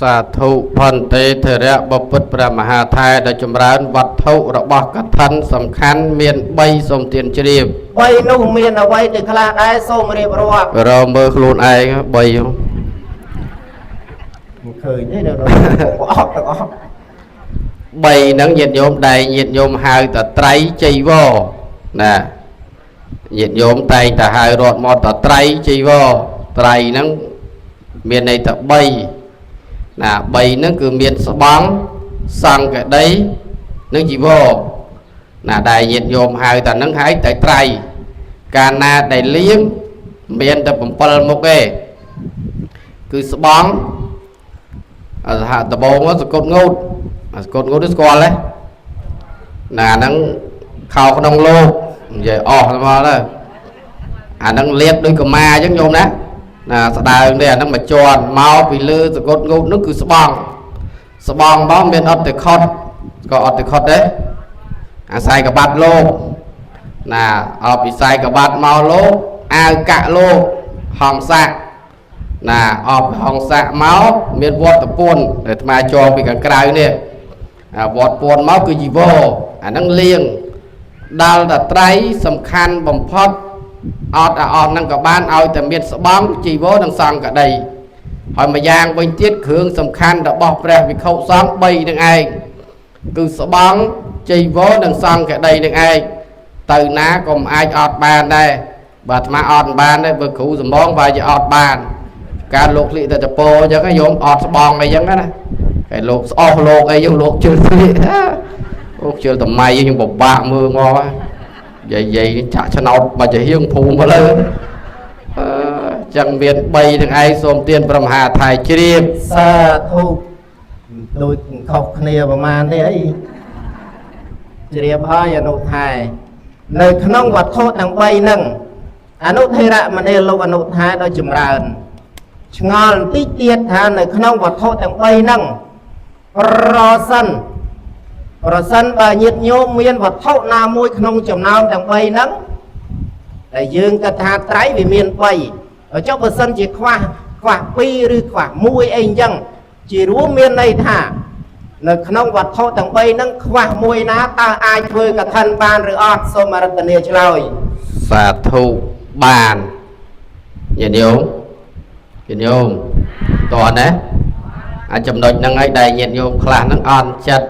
សាធុភន្ទេធរៈបពុតព្រះមហាថែដ៏ចម្រើនវត្ថុរបស់កឋិនសំខាន់មាន3សូមទានជ្រាប 3នោះមានអ្វីទៅខ្លះដែរសូមរៀបរាប់ រមើលខ្លួនឯង3 មិនឃើញទេដល់អស់ទាំងអស់ 3ហ្នឹងញាតិញោមដែលញាតិញោមហៅតត្រៃជ័យវរណាញាតិញោមតែងតែហៅរត់មកតត្រៃជ័យវរត្រៃហ្នឹង មានន័យថា3ណា3ហ្នឹងគឺមានស្បង់សង្កដីនិងជីវរណាដែលញាតិញោមហៅតែហ្នឹងហើយតែត្រៃកាលណាដែលលៀងមានតែ7មុខទេគឺស្បង់អសហដបងសកត់ងូតសកត់ងូតស្គាល់ទេណាហ្នឹងខោក្នុងលោកនិយាយអស់មកទៅអាហ្នឹងលៀបដូចកម្មាអញ្ចឹងញោមណាណាស្ដើងទេអាហ្នឹងមកជន់មកពីលើសកត់ងូតនោះគឺស្បង់ស្បង់មកមានអត់ទៅខុតក៏អត់ទៅខុតទេអាស្រ័យកបាត់លោកណាអត់ពិស័យកបាត់មកលោកអាវកាក់លោកហងសាក់ណាអបហងសាក់មកមានវត្តពន្ធដែលអាត្មាចងពីខាងក្រៅនេះអាវត្តពន្ធមកគឺជីវរអាហ្នឹងលៀងដល់តត្រៃសំខាន់បំផុតអត់អស់ហ្នឹងក៏បានឲ្យតែមានស្បង់ជីវរនិងសង្កដីហើយម្យ៉ាងវិញទៀតគ្រឿងសំខាន់របស់ព្រះវិខុសង្ឃ3នឹងឯងគឺស្បង់ជីវរនិងសង្កដីនឹងឯងទៅណាក៏មិនអាចអត់បានដែរបើអាត្មាអត់បានទេបើគ្រូសំងបើជាអត់បានការលោកលីតែតពោអញ្ចឹងញោមអត់ស្បង់អីចឹងណាហើយលោកស្អស់លោកអីចឹងលោកជិលស្លៀកអូជិលតម្ៃខ្ញុំពិបាកមើលមកយាយយាយចាក់ឆ្នោតមកជាហៀងភូមិមកលើអឺចឹងមាន3ទាំងឯងសូមទានព្រះមហាថៃជ្រាប សាធុដូចខុសគ្នាប្រហែលទេអីជ្រាបហើយអនុថែនៅក្នុងវត្ថុទាំង3ហ្នឹងអនុថេរមនីលោកអនុថែដោយចម្រើនឆ្ងល់បន្តិចទៀតថានៅក្នុងវត្ថុទាំង3ហ្នឹងប្រសិនបើញាតិញោមមានវត្ថុណាមួយក្នុងចំណោមទាំង3ហ្នឹងតែយើងគិតថាត្រៃវាមាន3ចុះបើសិនជាខ្វះ2ឬខ្វះ1អីអញ្ចឹងជារួមមានន័យថានៅក្នុងវត្ថុទាំង3ហ្នឹងខ្វះមួយណាតើអាចធ្វើកឋិនបានឬអត់សូមអរតនីឆ្លើយ សាធុបានញាតិញោមញាតិញោមតោះណាអាចចំណុចហ្នឹងហើយដែលញាតិញោមខ្លះហ្នឹងអន់ចិត្ត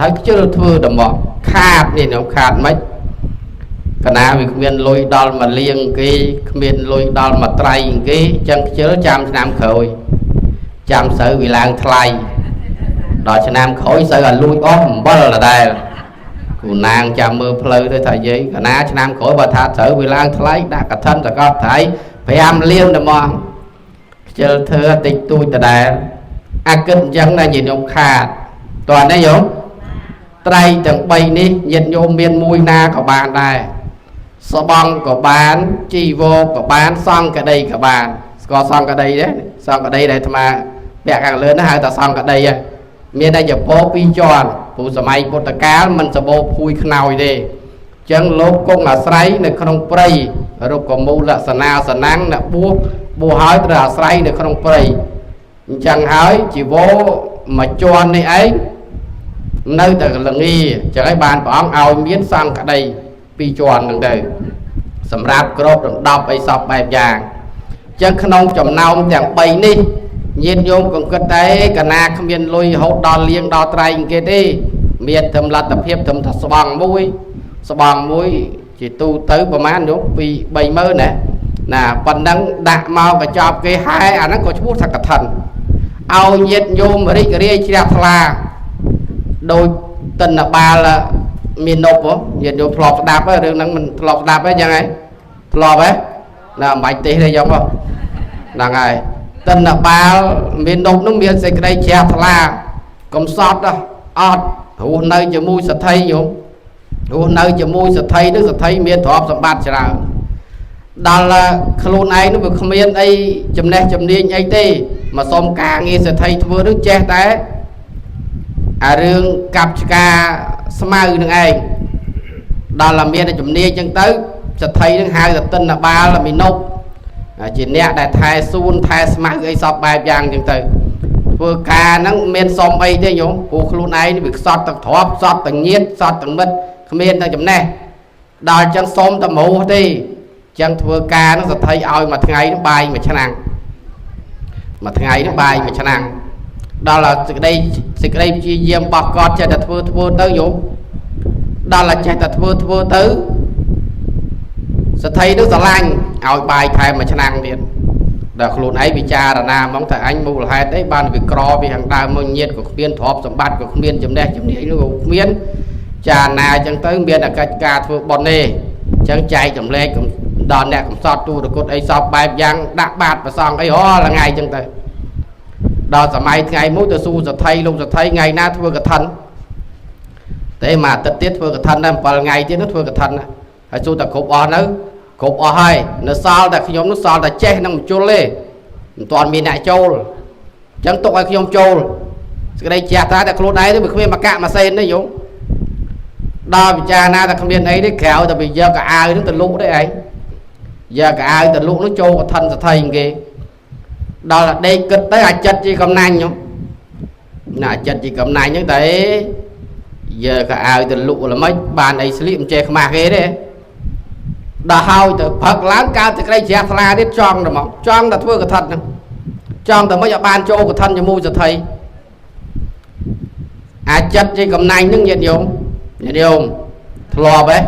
ហើយខ្ជិលធ្វើតែមកខាតនេះញោមខាតមិនកណាវាគ្មានលុយដល់មកលៀងគេគ្មានលុយដល់មកត្រៃគេអញ្ចឹងខ្ជិលចាំឆ្នាំក្រោយចាំស្រូវវាឡើងថ្លៃដល់ឆ្នាំក្រោយស្រូវឲ្យលួចអស់អំបិលដដែលគូណាងចាំមើលផ្លូវទៅថាយាយកណាឆ្នាំក្រោយបើថាត្រូវវាឡើងថ្លៃដាក់កឋិនសកលថៃ5លានតែមកខ្ជិលធ្វើតិចតួចដដែលអាគិតអញ្ចឹងណាញាតិញោមខាតតើនេះញោមត្រៃទាំង3នេះញាតិញោមមានមួយណាក៏បានដែរស្បង់ក៏បានជីវរក៏បានសង្កដីក៏បានស្គាល់សង្កដីទេសង្កដីដែលអាត្មាពាក់ខាងលើនោះហៅថាសង្កដីហ្នឹងមានតែចពោ2ជាន់ព្រោះសម័យពុទ្ធកាលមិនសបោភួយខ្នើយទេអញ្ចឹងលោកគង់អាស្រ័យនៅក្នុងព្រៃរុក្ខមូលសនាសនាំងអ្នកបួសបួសហើយត្រូវអាស្រ័យនៅក្នុងព្រៃអញ្ចឹងហើយជីវរមួយជាន់នេះឯងនៅតែលងាអញ្ចឹងហើយបានព្រះអង្គឲ្យមានសង្កដី2ជាន់ហ្នឹងទៅសម្រាប់គ្របដណ្ដប់អីសពបែបយ៉ាងអញ្ចឹងក្នុងចំណោមទាំង3នេះញាតិញោមកុំគិតតែកណាគ្មានលុយរហូតដល់លៀងដល់ត្រែងគេទេមានត្រឹមលទ្ធភាពត្រឹមថាស្បង់មួយជាទូទៅប្រហែលញោម2 30000ណាណាប៉ុណ្ណឹងដាក់មកកញ្ចប់គេហែអាហ្នឹងក៏ឈ្មោះថាកឋិនឲ្យញាតិញោមរីករាយជ្រះថ្លាដោយតិនបាលមាននប់ញាតិញោមធ្លាប់ស្ដាប់ហើយរឿងហ្នឹងមិនធ្លាប់ស្ដាប់ទេចឹងហ៎ធ្លាប់ហ៎ណាមិនបាច់ទេសទេចឹងហ្នឹងហើយតិនបាលមាននប់នោះមានសេចក្តីជ្រះថ្លាកំសត់អត់រស់នៅជាមួយសទ្ធិញោមរស់នៅជាមួយសទ្ធិនោះសទ្ធិមានទ្រព្យសម្បត្តិច្រើនដល់ខ្លួនឯងនោះវាគ្មានអីចំណេះជំនាញអីទេមកសុំការងារសទ្ធិធ្វើនោះចេះតែអារឿងកាប់ឆ្ការស្មៅនឹងឯងដល់តែមានជំនាញចឹងទៅសទ្ធិនឹងហៅទៅតិនបាលមីនប់ជាអ្នកដែលថែសួនថែស្មៅអីសពបែបយ៉ាងចឹងទៅធ្វើការហ្នឹងមានសុំអីទេញោមព្រោះខ្លួនឯងវាខ្សត់ទាំងទ្រព្យខ្សត់ទាំងញាតិខ្សត់ទាំងមិត្តគ្មានតែចំណេះដល់ចឹងសុំតែមរោះទេចឹងធ្វើការហ្នឹងសទ្ធិឲ្យមួយថ្ងៃហ្នឹងបាយមួយឆ្នាំងមួយថ្ងៃហ្នឹងបាយមួយឆ្នាំងដល់សេចក្តីព្យាយាមរបស់គាត់ចេះតែធ្វើទៅញោមដល់តែចេះតែធ្វើទៅសទ្ធិនឹងស្រឡាញ់ឲ្យបាយថែមមួយឆ្នាំងទៀត ដល់ខ្លួនឯងពិចារណាហ្មងថាអញមូលហេតុអីបានវាក្រពីខាងដើមមកញាតក៏គ្មានទ្រព្យសម្បត្តិក៏គ្មានចំណេះជំនាញនោះក៏គ្មានចារណាអញ្ចឹងទៅមានតែកិច្ចការធ្វើបុណ្យទេអញ្ចឹងចែកចម្លែកដល់អ្នកកំសត់ទូរគុតអីសពបែបយ៉ាងដាក់បាតប្រសងអីរាល់ថ្ងៃអញ្ចឹងទៅដល់សម័យថ្ងៃមួយទៅសួរសថីលោកសថីថ្ងៃណាធ្វើកឋិនទេមួយអាទិត្យទៀតធ្វើកឋិនដែរ7ថ្ងៃទៀតនោះធ្វើកឋិនណាហើយសួរតែគ្រប់អស់នៅគ្រប់អស់ហើយនៅសល់តែខ្ញុំនោះសល់តែចេះនឹងមជុលទេមិនទាន់មានអ្នកចូលអញ្ចឹងទុកឲ្យខ្ញុំចូលសេចក្តីជះថាតែខ្លួនឯងទេវាគ្មានមកកាក់មកសេនទេយោដល់ពិចារណាតែគ្មានអីទេក្រៅតែវាយកកៅអៅនឹងទៅលក់ទេឯងយកកៅអៅទៅលក់នោះចូលកឋិនសថីគេដល់តែដេកគិតទៅអាចិត្តជាកំណាញ់ខ្ញុំណាអាចិត្តជាកំណាញ់ហ្នឹងតែយកកៅអៅទៅលក់ល្មិចបានអីស្លៀកមិនចេះខ្មាស់គេទេដល់ហើយទៅផឹកឡើងកើតសេចក្តីជ្រះថ្លាទៀតចង់តែមកចង់តែធ្វើកឋិនហ្នឹងចង់តែមិនឲ្យបានចូលកឋិនជាមួយសថីអាចិត្តជាកំណាញ់ហ្នឹងញាតិញោមញាតិញោមធ្លាប់ហ៎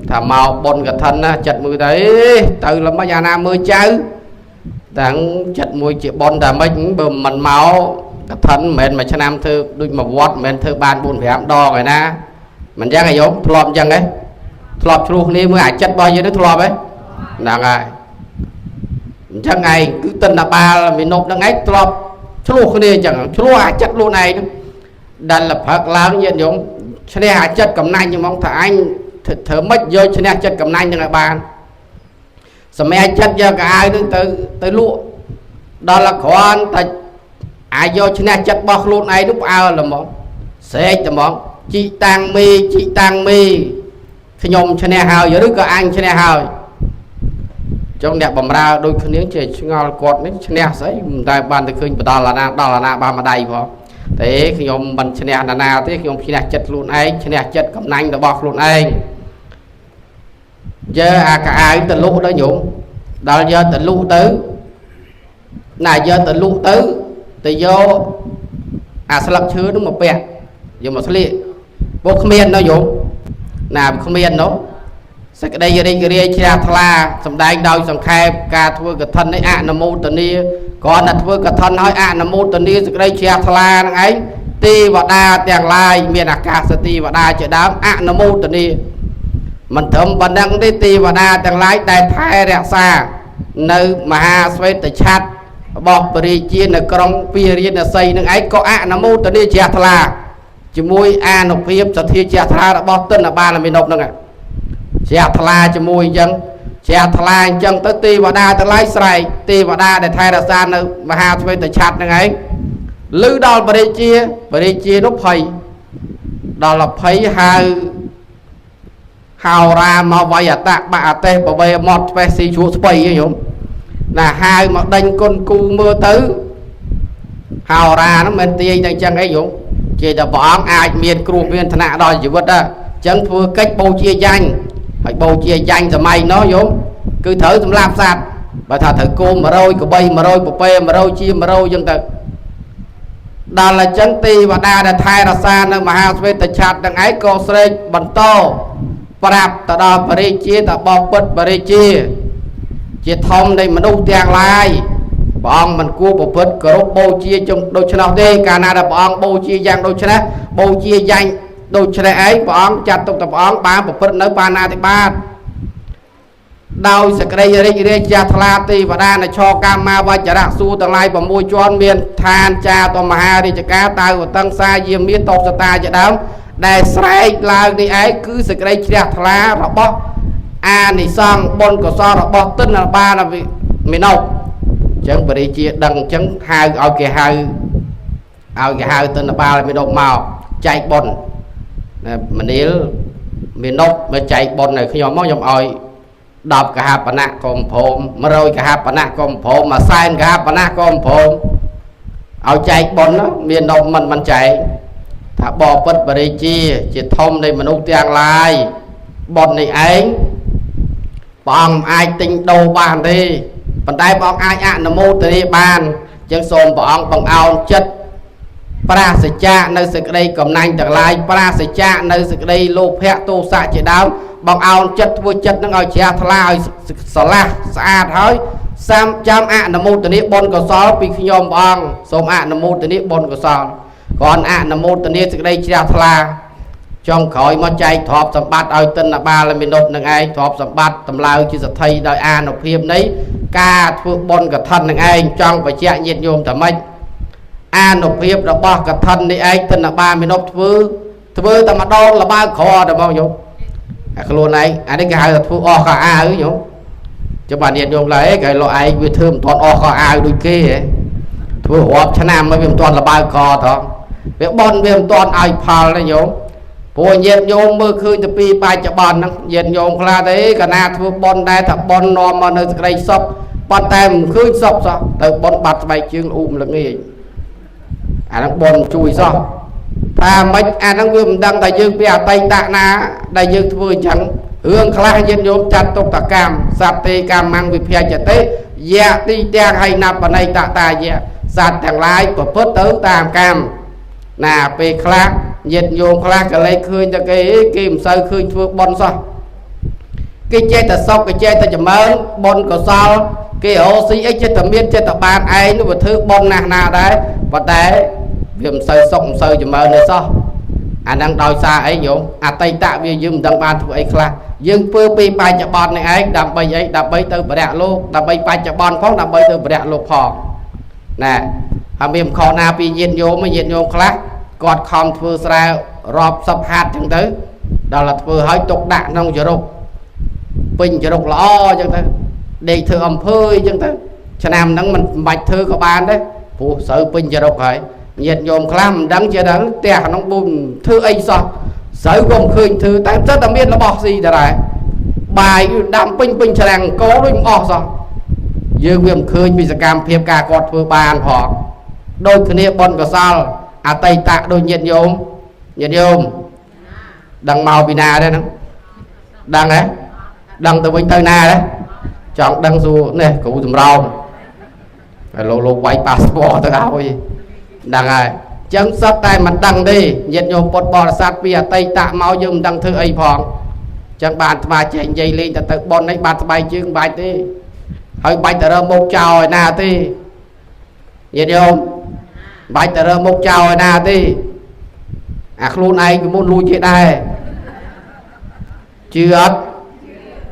ថាមកបុណ្យកឋិនណាចិត្តមួយទៅទៅល្មិចអាណាមើលចៅតាំងចិត្តមួយជាបុណ្យតែមិនបើមិនមកកឋិនមិនមែនមួយឆ្នាំធ្វើដូចមួយវត្តមិនមែនធ្វើបាន4 5ដងឯណាមិនចឹងឯងញោមធ្លាប់ចឹងហ៎ធ្លាប់ឆ្លោះគ្នាមើលអាចិត្តរបស់យើងនេះធ្លាប់ហ៎ហ្នឹងហើយអញ្ចឹងឯងគឺតិនបាលមីនប់ហ្នឹងឯងធ្លាប់ឆ្លោះគ្នាអញ្ចឹងឆ្លោះអាចិត្តខ្លួនឯងហ្នឹងដែលផឹកឡើងញាតិញោមឈ្នះអាចិត្តកំណាញ់ហ្មងថាអញធ្វើម៉េចយកឈ្នះចិត្តកំណាញ់ហ្នឹងឲ្យបានសម្រាប់ចិត្តយកកៅអៅហ្នឹងទៅលក់ដល់គ្រាន់តែអាចយកឈ្នះចិត្តរបស់ខ្លួនឯងនោះផ្អើលហ្មងស្រែកតែហ្មងជីតាំងមីជីតាំងមីខ្ញុំឈ្នះហើយឬក៏អញឈ្នះហើយចុងអ្នកបំរើដូចគ្នាចេះឆ្ងល់គាត់នេះឈ្នះស្អីមិនដែលបានទៅឃើញបដល់អាណាដល់អាណាបានម្ដាយផងទេខ្ញុំមិនឈ្នះណានាទេខ្ញុំឈ្នះចិត្តខ្លួនឯងឈ្នះចិត្តកំណាញ់របស់ខ្លួនឯងយកអាកៅអៅទៅលក់ដល់ញោមដល់យកទៅលក់ទៅណាយកទៅលក់ទៅទៅយកអាស្លឹកឈើនោះមកពាក់យកមកស្លៀកពួកគ្មានដល់ញោមណាគ្មាននោះសេចក្តីរីករាយជ្រះថ្លាសម្ដែងដោយសង្ខេបការធ្វើកឋិននេះអនុមោទនាគ្រាន់តែធ្វើកឋិនហើយអនុមោទនាសេចក្តីជ្រះថ្លាហ្នឹងឯងទេវតាទាំងឡាយមានអាកាសទេវតាជាដើមអនុមោទនាមិនត្រឹមប៉ុណ្ណឹងទេទេវតាទាំងឡាយដែលថែរក្សានៅមហាស្វេតឆត្ររបស់ព្រះរាជានៅក្រុងពារាណសីនឹងឯងក៏អនុមោទនាជ្រះថ្លាជាមួយអានុភាពសទ្ធាជ្រះថ្លារបស់តិនបាលមីនប់ហ្នឹងជ្រះថ្លាជាមួយអញ្ចឹងជ្រះថ្លាអញ្ចឹងទៅទេវតាទាំងឡាយស្រែកទេវតាដែលថែរក្សានៅមហាស្វេតឆត្រហ្នឹងឯងឮដល់ព្រះរាជាព្រះរាជានោះភ័យដល់ភ័យហៅហោរាមកវយតៈបអតេបវេមត់ស្បេះស៊ីជ្រក់ស្បៃញោមណាហៅមកដេញគុណគូមើលទៅហោរាហ្នឹងមិនទាញតែអញ្ចឹងអីញោមជាតែព្រះអង្គអាចមានគ្រោះមានថ្នាក់ដល់ជីវិតដែរអញ្ចឹងធ្វើកិច្ចបូជាយ៉ាញ់ហើយបូជាយ៉ាញ់សម័យនោះញោមគឺត្រូវសម្លាប់សត្វបើថាត្រូវគោ100ក្របី100ពពែ100ជា100អញ្ចឹងទៅដល់អញ្ចឹងទេវតាដែលថែរក្សានៅមហាស្វេតឆត្រទាំងឯងក៏ស្រែកបន្តប្រាប់ទៅដល់ព្រះរាជាតបពិតព្រះរាជាជាធំនៃមនុស្សទាំងឡាយព្រះអង្គមិនគួរប្រព្រឹត្តគោរពបូជាចុងដូច្នោះទេកាលណាដែលព្រះអង្គបូជាយ៉ាងដូច្នេះបូជាយ៉ាងដូច្នេះឯងព្រះអង្គចាត់ទុកតែព្រះអង្គបានប្រព្រឹត្តនៅបាណាតិបាតដោយសេចក្តីរីករាយជ្រះថ្លាទេវតានៃឆកាមាវចរៈសួរទាំងឡាយ6ជាន់មានឋានចាតមហារាជការតៅវតឹងសាយាមាតបសតាជាដើមដែលស្រែកឡើងនេះឯងគឺសេចក្តីជ្រះថ្លារបស់អានិសង្សបុណ្យកុសលរបស់តិនបាលមីណុកអញ្ចឹងព្រះរាជាដឹងអញ្ចឹងហៅឲ្យគេហៅឲ្យគេហៅតិនបាលមីណុកមកចែកបុណ្យមនាលមីណុកមកចែកបុណ្យឲ្យខ្ញុំមកខ្ញុំឲ្យ10កហបណៈក៏មិនព្រម100កហបណៈក៏មិនព្រម1សែនកហបណៈក៏មិនព្រមឲ្យចែកបុណ្យមាននំមិនចែកថាបបិទ្ធបរិជាជាធំនៃមនុស្សទាំងឡាយបុណ្យនេះឯងព្រះអង្គអាចទិញដូរបានទេប៉ុន្តែព្រះអង្គអាចអនុមោទនាបានអញ្ចឹងសូមព្រះអង្គបង្អោនចិត្តប្រាសចាកនៅសេចក្តីកំណាញ់ទាំងឡាយប្រាសចាកនៅសេចក្តីលោភៈទោសៈជាដើមបង្អោនចិត្តធ្វើចិត្តនឹងឲ្យជ្រះថ្លាឲ្យស្រឡះស្អាតហើយ សាមចាំអនុមោទនាបុណ្យកុសលពីខ្ញុំព្រះអង្គសូមអនុមោទនាបុណ្យកុសលគ្រាន់អនុមោទនាសេចក្តីជ្រះថ្លាចុងក្រោយមកចែកទ្រព្យសម្បត្តិឲ្យទិនបាលមាណពនឹងឯងទ្រព្យសម្បត្តិតម្លើងជាសទ្ធិដោយអានុភាពនៃការធ្វើបុណ្យកឋិននឹងឯងចង់បញ្ជាក់ញាតិញោមថាម៉េចអានុភាពរបស់កឋិននេះឯងទិនបាលមាណពធ្វើតែម្ដងលបើក្រតែមកញោមអាខ្លួនឯងអានេះគេហៅថាធ្វើអស់កអាវញោមចុះបាទញាតិញោមឡើយគេលោកឯងវាធ្វើមិនទាន់អស់កអាវដូចគេហ៎ធ្វើរាប់ឆ្នាំហើយវាមិនទាន់លបើក្រថងវាបុណ្យវាមិនទាន់ឲ្យផលទេញោមព្រោះញាតិញោមមើលឃើញទៅពីបច្ចុប្បន្នហ្នឹងញាតិញោមខ្លះទេកាលណាធ្វើបុណ្យដែរថាបុណ្យនាំមកនៅសេចក្តីសុខប៉ុន្តែមិនឃើញសុខសោះទៅបុណ្យបាត់ស្បែកជើងអ៊ូមល្ងាចអាហ្នឹងបុណ្យជួយសោះថាមិនអាហ្នឹងវាមិនដឹងថាយើងពីអតីតណាដែលយើងធ្វើអញ្ចឹងរឿងខ្លះញាតិញោមចាត់ទុកតកម្មសត្វទេកម្មੰវិភចតិយៈទីទាំងហើយណបណៃតតាយៈសត្វទាំងឡាយប្រព្រឹត្តទៅតាមកម្មណាពេលខ្លះញាតិញោមខ្លះក៏លេចឃើញតែគេគេមិនសូវឃើញធ្វើបុណ្យសោះគេចេះតែសុខគេចេះតែចម្រើនបុណ្យកុសលគេរកស៊ីអីចេះតែមានចេះតែបានឯងនោះវាធ្វើបុណ្យណាស់ណាដែរប៉ុន្តែវាមិនសូវសុខមិនសូវចម្រើនទេសោះអាហ្នឹងដោយសារអីញោមអតីតវាយើងមិនដឹងបានធ្វើអីខ្លះយើងធ្វើពីបច្ចុប្បន្ននេះឯងដើម្បីអីដើម្បីទៅបរិយលោកដើម្បីបច្ចុប្បន្នផងដើម្បីទៅបរិយលោកផងណែហើយមានខុសណាពីញាតិញោមញាតិញោមខ្លះគាត់ខំធ្វើស្រែរាប់សិបហាត់ចឹងទៅដល់តែធ្វើឲ្យទុកដាក់ក្នុងចរុកពេញចរុកល្អចឹងទៅដេកធ្វើអំភើអីចឹងទៅឆ្នាំហ្នឹងមិនបាច់ធ្វើក៏បានដែរព្រោះស្រូវពេញចរុកហើយញាតិញោមខ្លះមិនដឹងជាដឹងផ្ទះក្នុងប៊ុំធ្វើអីសោះស្រូវក៏មិនឃើញធ្វើតែទៅតែមានរបស់ស៊ីតដែរបាយដាំពេញពេញច្រាំងកោដូចមិនអស់សោះយើងវាមិនឃើញពីសកម្មភាពការគាត់ធ្វើបានផងដូចគ្នាបុណ្យកុសលអតីតដូចញាតិញោមញាតិញោមដឹងមកពីណាដែរហ្នឹងដឹងហ៎ដឹងទៅវិញទៅណាដែរចង់ដឹងសួរនេះគ្រូសម្រោមហើយលោកវាយប៉ាសពតទៅឲ្យដឹងហើយចឹងសុទ្ធតែមិនដឹងទេញាតិញោមពុទ្ធបរិស័ទពីអតីតមកយើងមិនដឹងធ្វើអីផងចឹងបានអាត្មាចេះនិយាយលេងតែទៅប៉ុននេះបាត់ស្បែកជើងបាច់ទេហើយបាច់ទៅរើមុខចោលឯណាទេញាតិញោមបាច់ទៅរើមុខចោលឯណាទេអាខ្លួនឯងពីមុនលួចគេដែរជឿអត់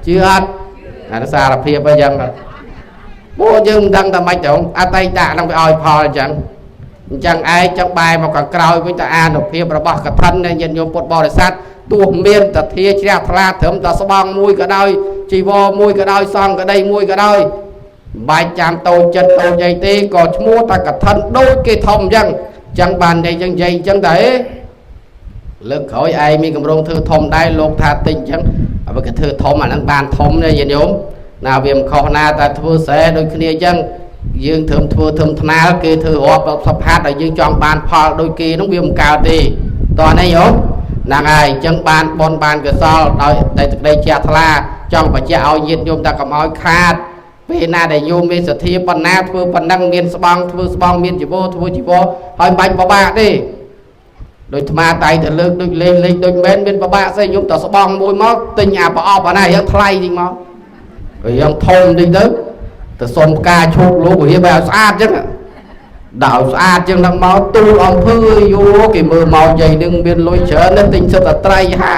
ជឿអត់អាសារភាពអីចឹងពួកយើងមិនដឹងតែម៉េចទៅអតីតហ្នឹងវាឲ្យផលអញ្ចឹងអញ្ចឹងឯងចង់បែរមកខាងក្រោយវិញទៅអានុភាពរបស់កឋិននៃញាតិញោមពុទ្ធបរិស័ទទោះមានតធាជ្រះថ្លាត្រឹមតែស្បង់មួយក៏ដោយជីវរមួយក៏ដោយសង្ឃក្តីមួយក៏ដោយបាច់ចាំតូចចិត្តតូចអីទេក៏ឈ្មោះតែកឋិនដូចគេធំអញ្ចឹងអញ្ចឹងបាននិយាយអញ្ចឹងនិយាយអញ្ចឹងតែលើកក្រោយឯងមានកម្រងធ្វើធំដែរលោកថាតិចអញ្ចឹងបើគេធ្វើធំអាហ្នឹងបានធំទេញាតិញោមណាវាមិនខុសណាតែធ្វើស្រែដូចគ្នាអញ្ចឹងយើងធ្វើធ្វើធ្វើថ្នាលគេធ្វើរាប់សពហាត់ឲ្យយើងចង់បានផលដូចគេនោះវាមិនកើតទេតោះនេះញោមហ្នឹងហើយអញ្ចឹងបានបុណ្យបានកុសលដោយតែសេចក្តីជ្រះថ្លាចង់បញ្ជាក់ឲ្យញាតិញោមតែកុំឲ្យខាតពេលណាដែលញោមមានសទ្ធាប៉ុណ្ណាធ្វើប៉ុណ្ណឹងមានស្បង់ធ្វើស្បង់មានជីវរធ្វើជីវរហើយមិនបាច់ពិបាកទេដូចអាត្មាតែទៅលើកដូចលេងលេងដូចមែនមានពិបាកស្អីញោមតែស្បង់មួយមកទិញអាប្រអប់អាណារៀងថ្លៃតិចមករៀងធំតិចទៅទៅសុំផ្កាឈូកលោករៀបឲ្យស្អាតចឹងដាក់ឲ្យស្អាតចឹងដល់មកទូលអំភើយោគេមើលមកយាយនឹងមានលុយច្រើនណាស់ទិញសិតតែត្រីហែ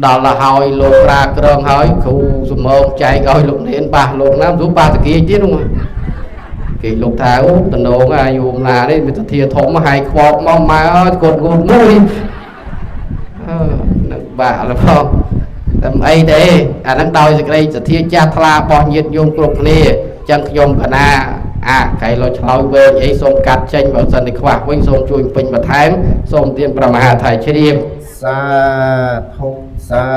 ដល់ទៅហើយលោកប្រាក្រងហើយគ្រូសមងចែកឲ្យលោកនានបាសលោកណាមបាសតាគាទៀតនោះគេលោកថាអូតំណងអាយមណានេះមានសទ្ធាធំហើយខ្វល់មកម៉ែអើយកូនងូតមួយអឺនឹងបាក់លផងតែមិនអីទេអាហ្នឹងដោយសេចក្តីសទ្ធាចាស់ថ្លារបស់ញាតិញោមគ្រប់គ្នាចឹងខ្ញុំកណាអាកៃលោឆ្លោយវែងអីសូមកាត់ចេញបើសិនតែខ្វះវិញសូមជួយពេញបន្ថែមសូមទានព្រះមហាថៃជ្រាប សាធុសា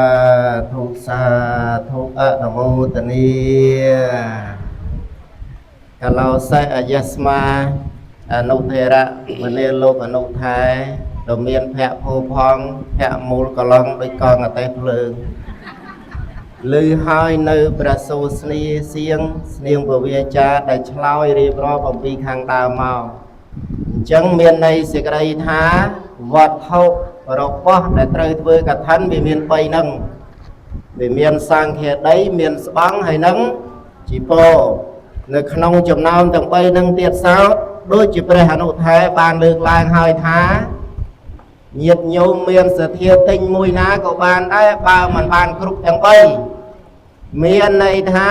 ធុសាធុអនុមោទនីកលោសេអយស្មាអនុធេរៈមនាលោកអនុថែដ៏មានភៈភូផងភៈមូលកឡងដោយកងអតេភ្លើងឮហើយនៅព្រះសូរស្នីសៀងស្នៀងពវាចាដែលឆ្លើយរៀបរាប់អំពីខាងដើមមកអញ្ចឹងមានន័យសេចក្តីថាវត្ថុរបស់ដែលត្រូវធ្វើកឋិនវាមាន3ហ្នឹងវាមានសង្ឃាដីមានស្បង់ហើយនឹង ជីពរនៅក្នុងចំណោមទាំង3នឹងទៀតសោតដូចជាព្រះអនុថែបានលើកឡើងហើយថាញាតិញោមមានសទ្ធាទិញមួយណាក៏បានដែរបើមិនបានគ្រប់ទាំង3មានន័យថា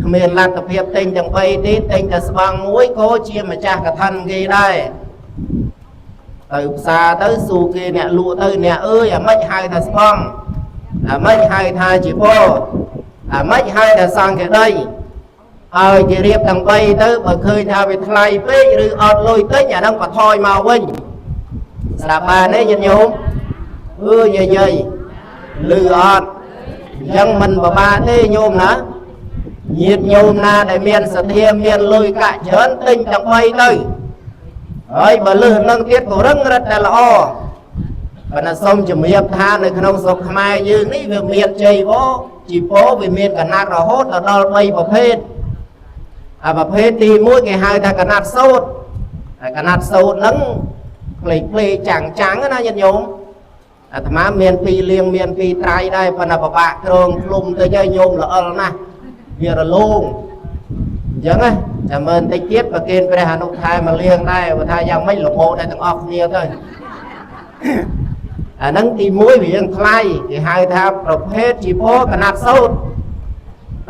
គ្មានលទ្ធភាពទិញទាំង3ទេទិញតែស្បង់មួយក៏ជាម្ចាស់កឋិនគេដែរទៅផ្សារទៅសួរគេអ្នកលក់ទៅអ្នកអើយអាម៉េចហៅថាស្បង់អាម៉េចហៅថាជីពរអាម៉េចហៅថាសង្ឃដីឲ្យគេរៀបទាំង3ទៅបើឃើញថាវាថ្លៃពេកឬអត់លុយទិញអាហ្នឹងក៏ថយមកវិញស្ដាប់បានទេញាតិញោមអឺយាយយាយលឺអត់អញ្ចឹងមិនពិបាកទេញោមណាញាតិញោមណាដែលមានសទ្ធាមានលុយកាក់ច្រើនទិញទាំង3ទៅហើយបើលឹះនឹងទៀតក៏រឹងរិតតែល្អប៉ុន្តែសូមជំរាបថានៅក្នុងស្រុកខ្មែរយើងនេះវាមានជ័យវរជីពរវាមានកណាត់រហូតដល់3ប្រភេទអាប្រភេទទី1គេហៅថាកណាត់សូត្រហើយកណាត់សូត្រហ្នឹងផ្លេកផ្លេចាំងចាំងណាញាតិញោមអាត្មាមានពីរលៀងមានពីរត្រៃដែរប៉ុន្តែពិបាកក្រងឃ្លុំទៅឲ្យញោមល្អិលណាស់វារលោងអញ្ចឹងណាចាំមើលបន្តិចទៀតប្រគេនព្រះអនុថែមកលៀងដែរបើថាយ៉ាងម៉េចលមោដែរទាំងអស់គ្នាទៅអាហ្នឹងទី1វារឿងថ្លៃគេហៅថាប្រភេទជីពរកណាត់សូត្រ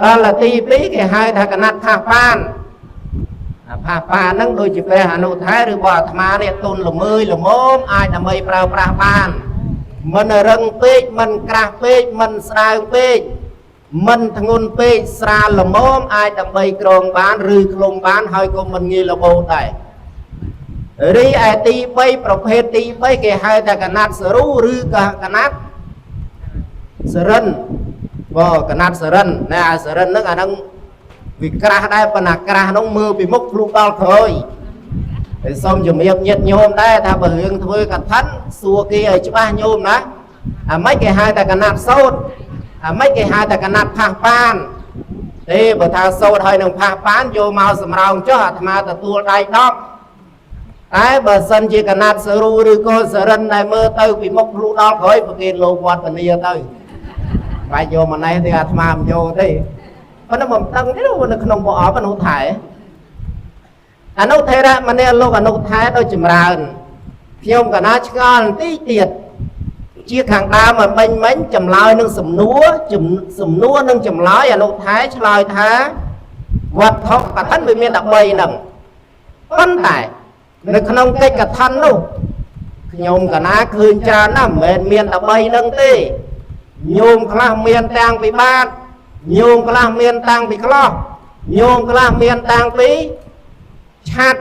ដល់ទី2គេហៅថាកណាត់ផាសប៉ានអាផាសប៉ានហ្នឹងដូចជាព្រះអនុថែឬបើអាត្មានេះទុនល្មើយល្មមអាចដើម្បីប្រើប្រាស់បានមិនរឹងពេកមិនក្រាស់ពេកមិនស្ដើងពេកមិនធ្ងន់ពេកស្រាលល្មមអាចដើម្បីក្រងបានឬឃ្លុំបានហើយក៏មិនងាយរបូតដែររីឯទី3ប្រភេទទី3គេហៅថាកណាត់សរុឬក៏កណាត់សរិនបើកណាត់សរិនណែអាសរិនហ្នឹងអាហ្នឹងវាក្រាស់ដែរប៉ុន្តែក្រាស់ហ្នឹងមើលពីមុខភ្លុកដល់ក្រោយហើយសូមជំរាបញាតិញោមដែរថាបើរឿងធ្វើកឋិនសួរគេឲ្យច្បាស់ញោមណាអាម៉េចគេហៅថាកណាត់សូត្រអាម៉េចគេហៅថាកណាត់ផាសប៉ានទេបើថាសូត្រហើយនឹងផាសប៉ានយកមកសម្រោងចុះអាត្មាទទួលដៃ10តែបើសិនជាកណាត់សរុឬក៏សរិនដែលមើលទៅពីមុខភ្លុកដល់ក្រោយប្រគេនលោកវត្តពនីទៅបាច់យកមកណេះទេអាត្មាមិនយកទេប៉ុន្តែមិនដឹងទេនៅក្នុងប្រអប់អនុថែអនុថេរៈម្នាក់លោកអនុថែដូចចម្រើនខ្ញុំកណាឆ្ងល់បន្តិចទៀតជាខាងដើមឲ្យមិញមិញចម្លើយនឹងសំណួរសំណួរនឹងចម្លើយអនុថែឆ្លើយថាវត្ថុកឋិនវាមាន13ហ្នឹងប៉ុន្តែនៅក្នុងកិច្ចកឋិននោះខ្ញុំកណាឃើញច្រើនណាស់មិនមែនមាន13ហ្នឹងទេញោមខ្លះមានតាំងពីបាតញោមខ្លះមានតាំងពីក្លោះញោមខ្លះមានតាំងពីឆាត់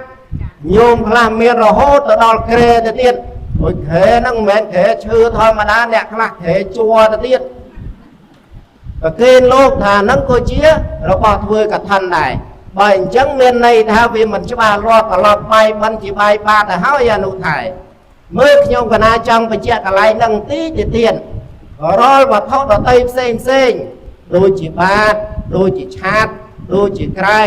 ញោមខ្លះមានរហូតទៅដល់ក្រែទៅទៀតអូយក្រែហ្នឹងមិនមែនក្រែឈើធម្មតាអ្នកខ្លះក្រែជួរទៅទៀតប្រគេនលោកថាហ្នឹងក៏ជារបស់ធ្វើកឋិនដែរបើអញ្ចឹងមានន័យថាវាមិនច្បាស់លាស់ត្រឡប់បាយបិណ្ឌជាបាយបាតទៅហើយអនុថែមើលខ្ញុំកណាចង់បញ្ជាក់កន្លែងហ្នឹងទីទៅទៀតរាល់វត្ថុដតីផ្សេងផ្សេងដូចជាបាតដូចជាឆាតដូចជាក្រែ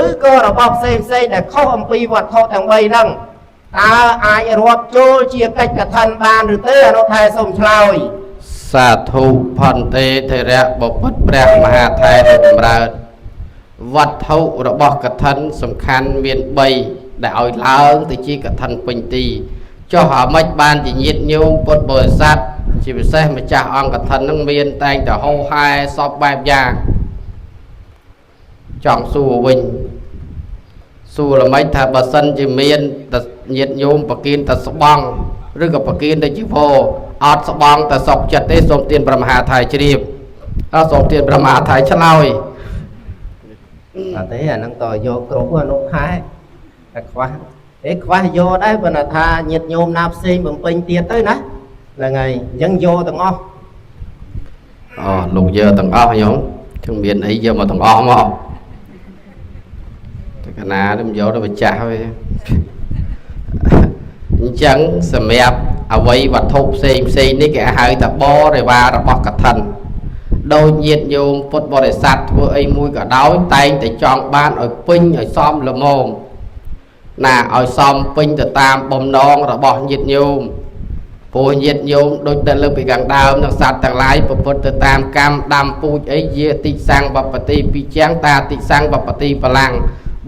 ឬក៏របស់ផ្សេងផ្សេងដែលខុសអំពីវត្ថុទាំង3ហ្នឹងតើអាចរាប់ចូលជាកិច្ចកឋិនបានឬទេអនុថែសូមឆ្លើយ សាធុផន្តិថេរៈបពុតព្រះមហាថែរចម្រើនវត្ថុរបស់កឋិនសំខាន់មាន3ដែលឲ្យឡើងទៅជាកឋិនពេញទីចុះអាម៉េចបានជាញាតិញោមពុទ្ធបរិស័ទជាពិសេសម្ចាស់អង្គកឋិននឹងមានតែងតែហោហែសពបែបយ៉ាងចង់សួរវិញសួរល្មិចថាបើសិនជាមានតែញាតិញោមប្រគិនតែស្បង់ឬក៏ប្រគិនតែជីវរអត់ស្បង់តែសុកចិត្តទេសូមទានព្រះមហាថៃជ្រាបអត់សូមទានព្រះមហាថៃឆ្លើយ អត់ទេអាហ្នឹងតយកគ្រប់អនុថែតែខ្វះអេខ្វះយកដែរប៉ុន្តែថាញាតិញោមណាផ្សេងបំពេញទៀតទៅណាហ្នឹងហើយអញ្ចឹងយកទាំងអស់ អូលោកយកទាំងអស់ញោមចឹងមានអីយកមកទាំងអស់មកតែកណានេះមិនយកទៅម្ចាស់ទេអញ្ចឹងសម្រាប់អវ័យវត្ថុផ្សេងផ្សេងនេះគេហៅថាបរិវាររបស់កឋិនដោយញាតិញោមពុទ្ធបរិស័ទធ្វើអីមួយក៏ដោយតែងតែចង់បានឲ្យពេញឲ្យសមល្មមណាឲ្យសមពេញទៅតាមបំណងរបស់ញាតិញោម ព្រោះញាតិញោមដូចតែលើកពីខាងដើមនឹងសត្វទាំងឡាយប្រព្រឹត្តទៅតាមកម្មដាំពូជអីយាតិសង្វបតិពិចាំងតាតិសង្វបតិបលាំង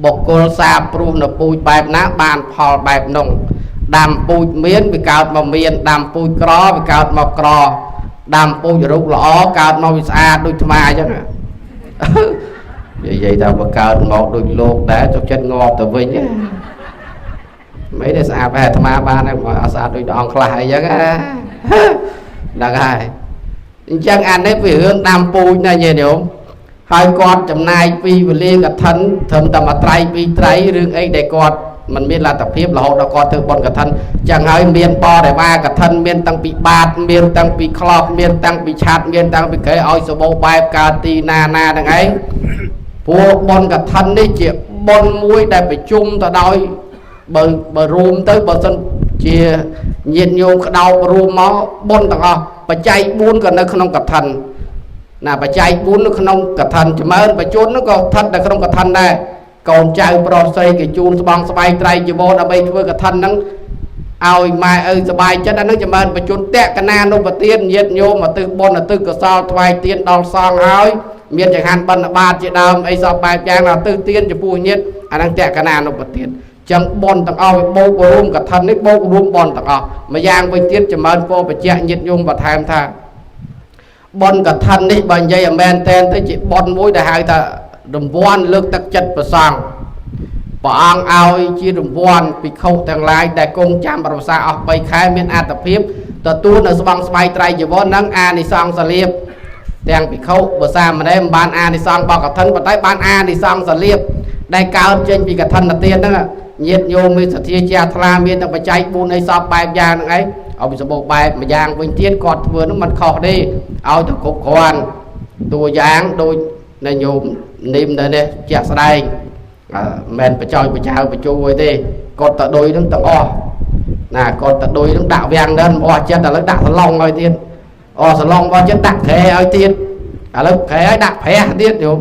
បុគ្គលសាបព្រោះនៅពូជបែបណាបានផលបែបនោះដាំពូជមានវាកើតមកមានដាំពូជក្រវាកើតមកក្រដាំពូជរូបល្អកើតមកវាស្អាតដូចថ្មអញ្ចឹងនិយាយថាបើកើតមកដូចលោកដែរចុះចិត្តងាប់ទៅវិញមិនទេស្អាតបែបអាត្មាបានហើយមកអត់ស្អាតដូចដងខ្លះអីចឹងហ្នឹងហើយអញ្ចឹងអានេះវារឿងដាំពូជណាញាតិញោមហើយគាត់ចំណាយពីវេលាកឋិនត្រឹមតែមួយត្រៃពីរត្រៃរឿងអីដែលគាត់មិនមានលទ្ធភាពរហូតដល់គាត់ធ្វើបុណ្យកឋិនចឹងហើយមានបរិវារកឋិនមានតាំងពីបាតមានតាំងពីក្លប់មានតាំងពីឆាត់មានតាំងពីគេឲ្យសបោបែបកើតទីណាណាហ្នឹងឯងព្រោះបុណ្យកឋិននេះជាបុណ្យមួយដែលប្រជុំទៅដោយបើរួមទៅបើសិនជាញាតិញោមក្តោបរួមមកបុណ្យទាំងអស់បច្ច័យ4ក៏នៅក្នុងកឋិនណាបច្ច័យ4នៅក្នុងកឋិនចម្រើនបជននោះក៏ស្ថិតនៅក្នុងកឋិនដែរកូនចៅប្រុសស្រីគេជូនស្បង់ស្បៃត្រៃជីវរដើម្បីធ្វើកឋិនហ្នឹងឲ្យម៉ែឪសบายចិត្តអាហ្នឹងចម្រើនបជនតក្កណានុបទានញាតិញោមឧទ្ទិសបុណ្យឧទ្ទិសកុសលថ្វាយទានដល់សង្ឃហើយមានចង្ហាន់បិណ្ឌបាតជាដើមអីសពបែបយ៉ាងឧទ្ទិសទានចំពោះញាតិអាហ្នឹងតក្កណានុបទានចឹងបុណ្យទាំងអស់វាបូករួមកឋិននេះបូករួមបុណ្យទាំងអស់ម្យ៉ាងវិញទៀតចម្រើនពរបច្ចៈញាតិញោមបន្ថែមថាបុណ្យកឋិននេះបើនិយាយឲ្យមែនតែនទៅជាបុណ្យមួយដែលហៅថារង្វាន់លើកទឹកចិត្តព្រះសង្ឃព្រះអង្គឲ្យជារង្វាន់ភិក្ខុទាំងឡាយដែលគង់ចាំប្រសាអស់3ខែមានអត្តភាពទទួលនៅស្បង់ស្បៃត្រៃជីវរនិងអានិសង្សលាភទាំងភិក្ខុបើសាមណេរមិនបានអានិសង្សរបស់កឋិនប៉ុន្តែបានអានិសង្សលាភដែលកើតចេញពីកឋិនទានហ្នឹងញាតិញោមមានសទ្ធាជ្រះថ្លាមានទាំងបច្ច័យ4អីសពបែបយ៉ាងហ្នឹងឯងឲ្យវាសម្បូរបែបម្យ៉ាងវិញទៀតគាត់ធ្វើហ្នឹងមិនខុសទេឲ្យតែគ្រប់គ្រាន់តួយ៉ាងដូចនៅញោមនីមនៅនេះជាក់ស្ដែងមិនបចោចបចៅបជូអីទេគាត់តដុយហ្នឹងទាំងអស់ណាគាត់តដុយហ្នឹងដាក់វាំងដែរមិនអស់ចិត្តឥឡូវដាក់សឡុងឲ្យទៀតអស់សឡុងអស់ចិត្តដាក់ក្រែឲ្យទៀតឥឡូវក្រែឲ្យដាក់ប្រាស់ទៀតញោម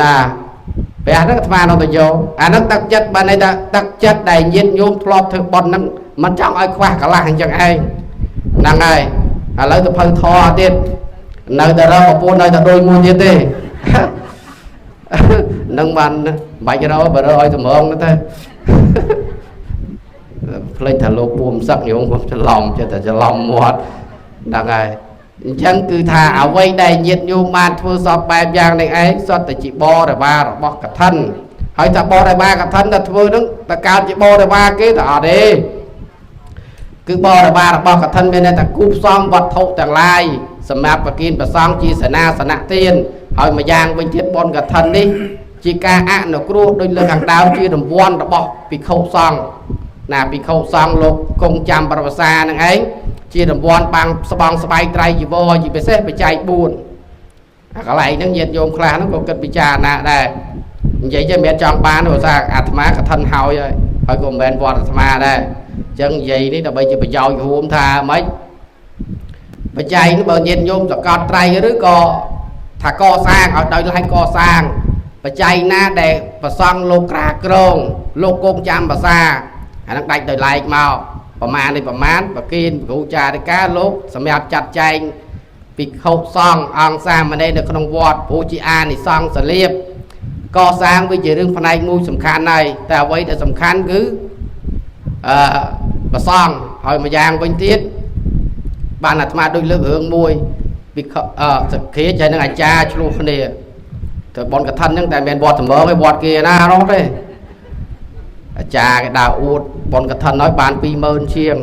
ណាព្រះហ្នឹងអាត្មានៅទៅយកអាហ្នឹងទឹកចិត្តបានន័យថាទឹកចិត្តដែលញាតិញោមធ្លាប់ធ្វើបុណ្យហ្នឹងមិនចង់ឲ្យខ្វះកន្លះអញ្ចឹងឯងហ្នឹងហើយឥឡូវទៅភៅធរទៀតនៅតែរកប្រពន្ធនៅតែដូចមួយទៀតទេនឹងបានបាច់រកបើរកឲ្យតម្រងទៅភ្លេចថាលោកពួមសឹកញោមខ្ញុំច្រឡំចិត្តតែច្រឡំមាត់ហ្នឹងហើយអញ្ចឹងគឺថាអ្វីដែលញាតិញោមបានធ្វើសពបែបយ៉ាងនេះឯងសុទ្ធតែជាបរិវាររបស់កឋិនហើយថាបរិវារកឋិនតែធ្វើហ្នឹងតែកើតជាបរិវារគេតែអត់ទេគឺបរិវាររបស់កឋិនមានន័យថាគូផ្សំវត្ថុទាំងឡាយសម្រាប់ប្រគិនប្រសង់ជាសេនាសនៈទានហើយម្យ៉ាងវិញទៀតបុណ្យកឋិននេះជាការអនុគ្រោះដោយលើកខាងដើមជារង្វាន់របស់ភិក្ខុសង្ឃណាភិក្ខុសង្ឃលោកគង់ចាំប្រវសានឹងឯងជារង្វាន់បាំងស្បង់ស្បៃត្រៃជីវរជាពិសេសបច្ច័យ4អាកន្លែងហ្នឹងញាតិញោមខ្លះហ្នឹងក៏គិតពិចារណាដែរនិយាយចេះមិនមែនចង់បានទេព្រោះថាអាត្មាកឋិនហើយហើយក៏មិនមែនវត្តអាត្មាដែរអញ្ចឹងនិយាយនេះដើម្បីជាប្រយោជន៍រួមថាម៉េចបច្ច័យនេះបើញាតិញោមសកត់ត្រៃឬក៏ថាកសាងឲ្យដោយឡែកកសាងបច្ច័យណាដែលប្រសង់លោកក្រាក្រងលោកគង់ចាំភាសាអាហ្នឹងដាច់ដោយឡែកមកប្រមាណនេះប្រមាណប្រគិនគ្រូចារិកាលោកសម្រាប់ចាត់ចែងភិក្ខុសង្ឃអង្គសាមណេរនៅក្នុងវត្តព្រោះជាអានិសង្សលាភកសាងវាជារឿងផ្នែកមួយសំខាន់ហើយតែអ្វីដែលសំខាន់គឺប្រសង់ហើយម្យ៉ាងវិញទៀតបានអាត្មាដូចលើករឿងមួយភិក្ខុសក្តិចហើយនឹងអាចារ្យឆ្លោះគ្នាទៅបុណ្យកឋិនហ្នឹងតែមិនមែនវត្តតម្រងទេវត្តគេណានោះទេអាចារ្យគេដើរអួតបុណ្យកឋិនហើយបាន20000ជាង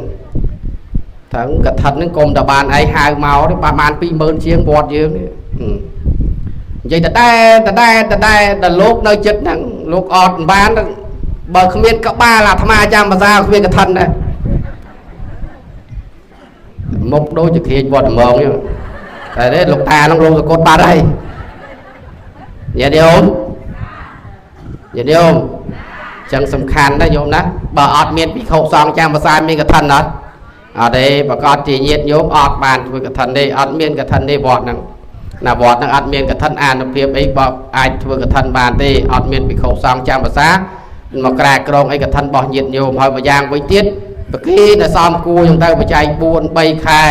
ទាំងកឋិនហ្នឹងកុំតែបានអីហៅមកទេបាន20000ជាងវត្តយើងនេះនិយាយតតែតតែតតែដល់លោកនៅចិត្តហ្នឹងលោកអត់បានបើគ្មានក្បាលអាត្មាចាំភាសាគ្មានកឋិនដែរមុខដូចជាគ្រាចវត្តតម្រងហ្នឹងតែទេលោកតាហ្នឹងលោកសកត់បាត់ហើយញាតិញោមញាតិញោមចឹងសំខាន់ណាញោមណាបើអត់មានភិក្ខុសង្ឃចាំភាសាមានកឋិនអត់អត់ទេប្រកាសជាញាតិញោមអត់បានធ្វើកឋិនទេអត់មានកឋិនទេវត្តហ្នឹងណាវត្តហ្នឹងអត់មានកឋិនអានុភាពអីបើអាចធ្វើកឋិនបានទេអត់មានភិក្ខុសង្ឃចាំភាសាមកក្រាក្រងអីកឋិនរបស់ញាតិញោមហើយម្យ៉ាងវិញទៀត ប្រគេនឲ្យសមគួរចឹងទៅបច្ច័យ4 3ខែ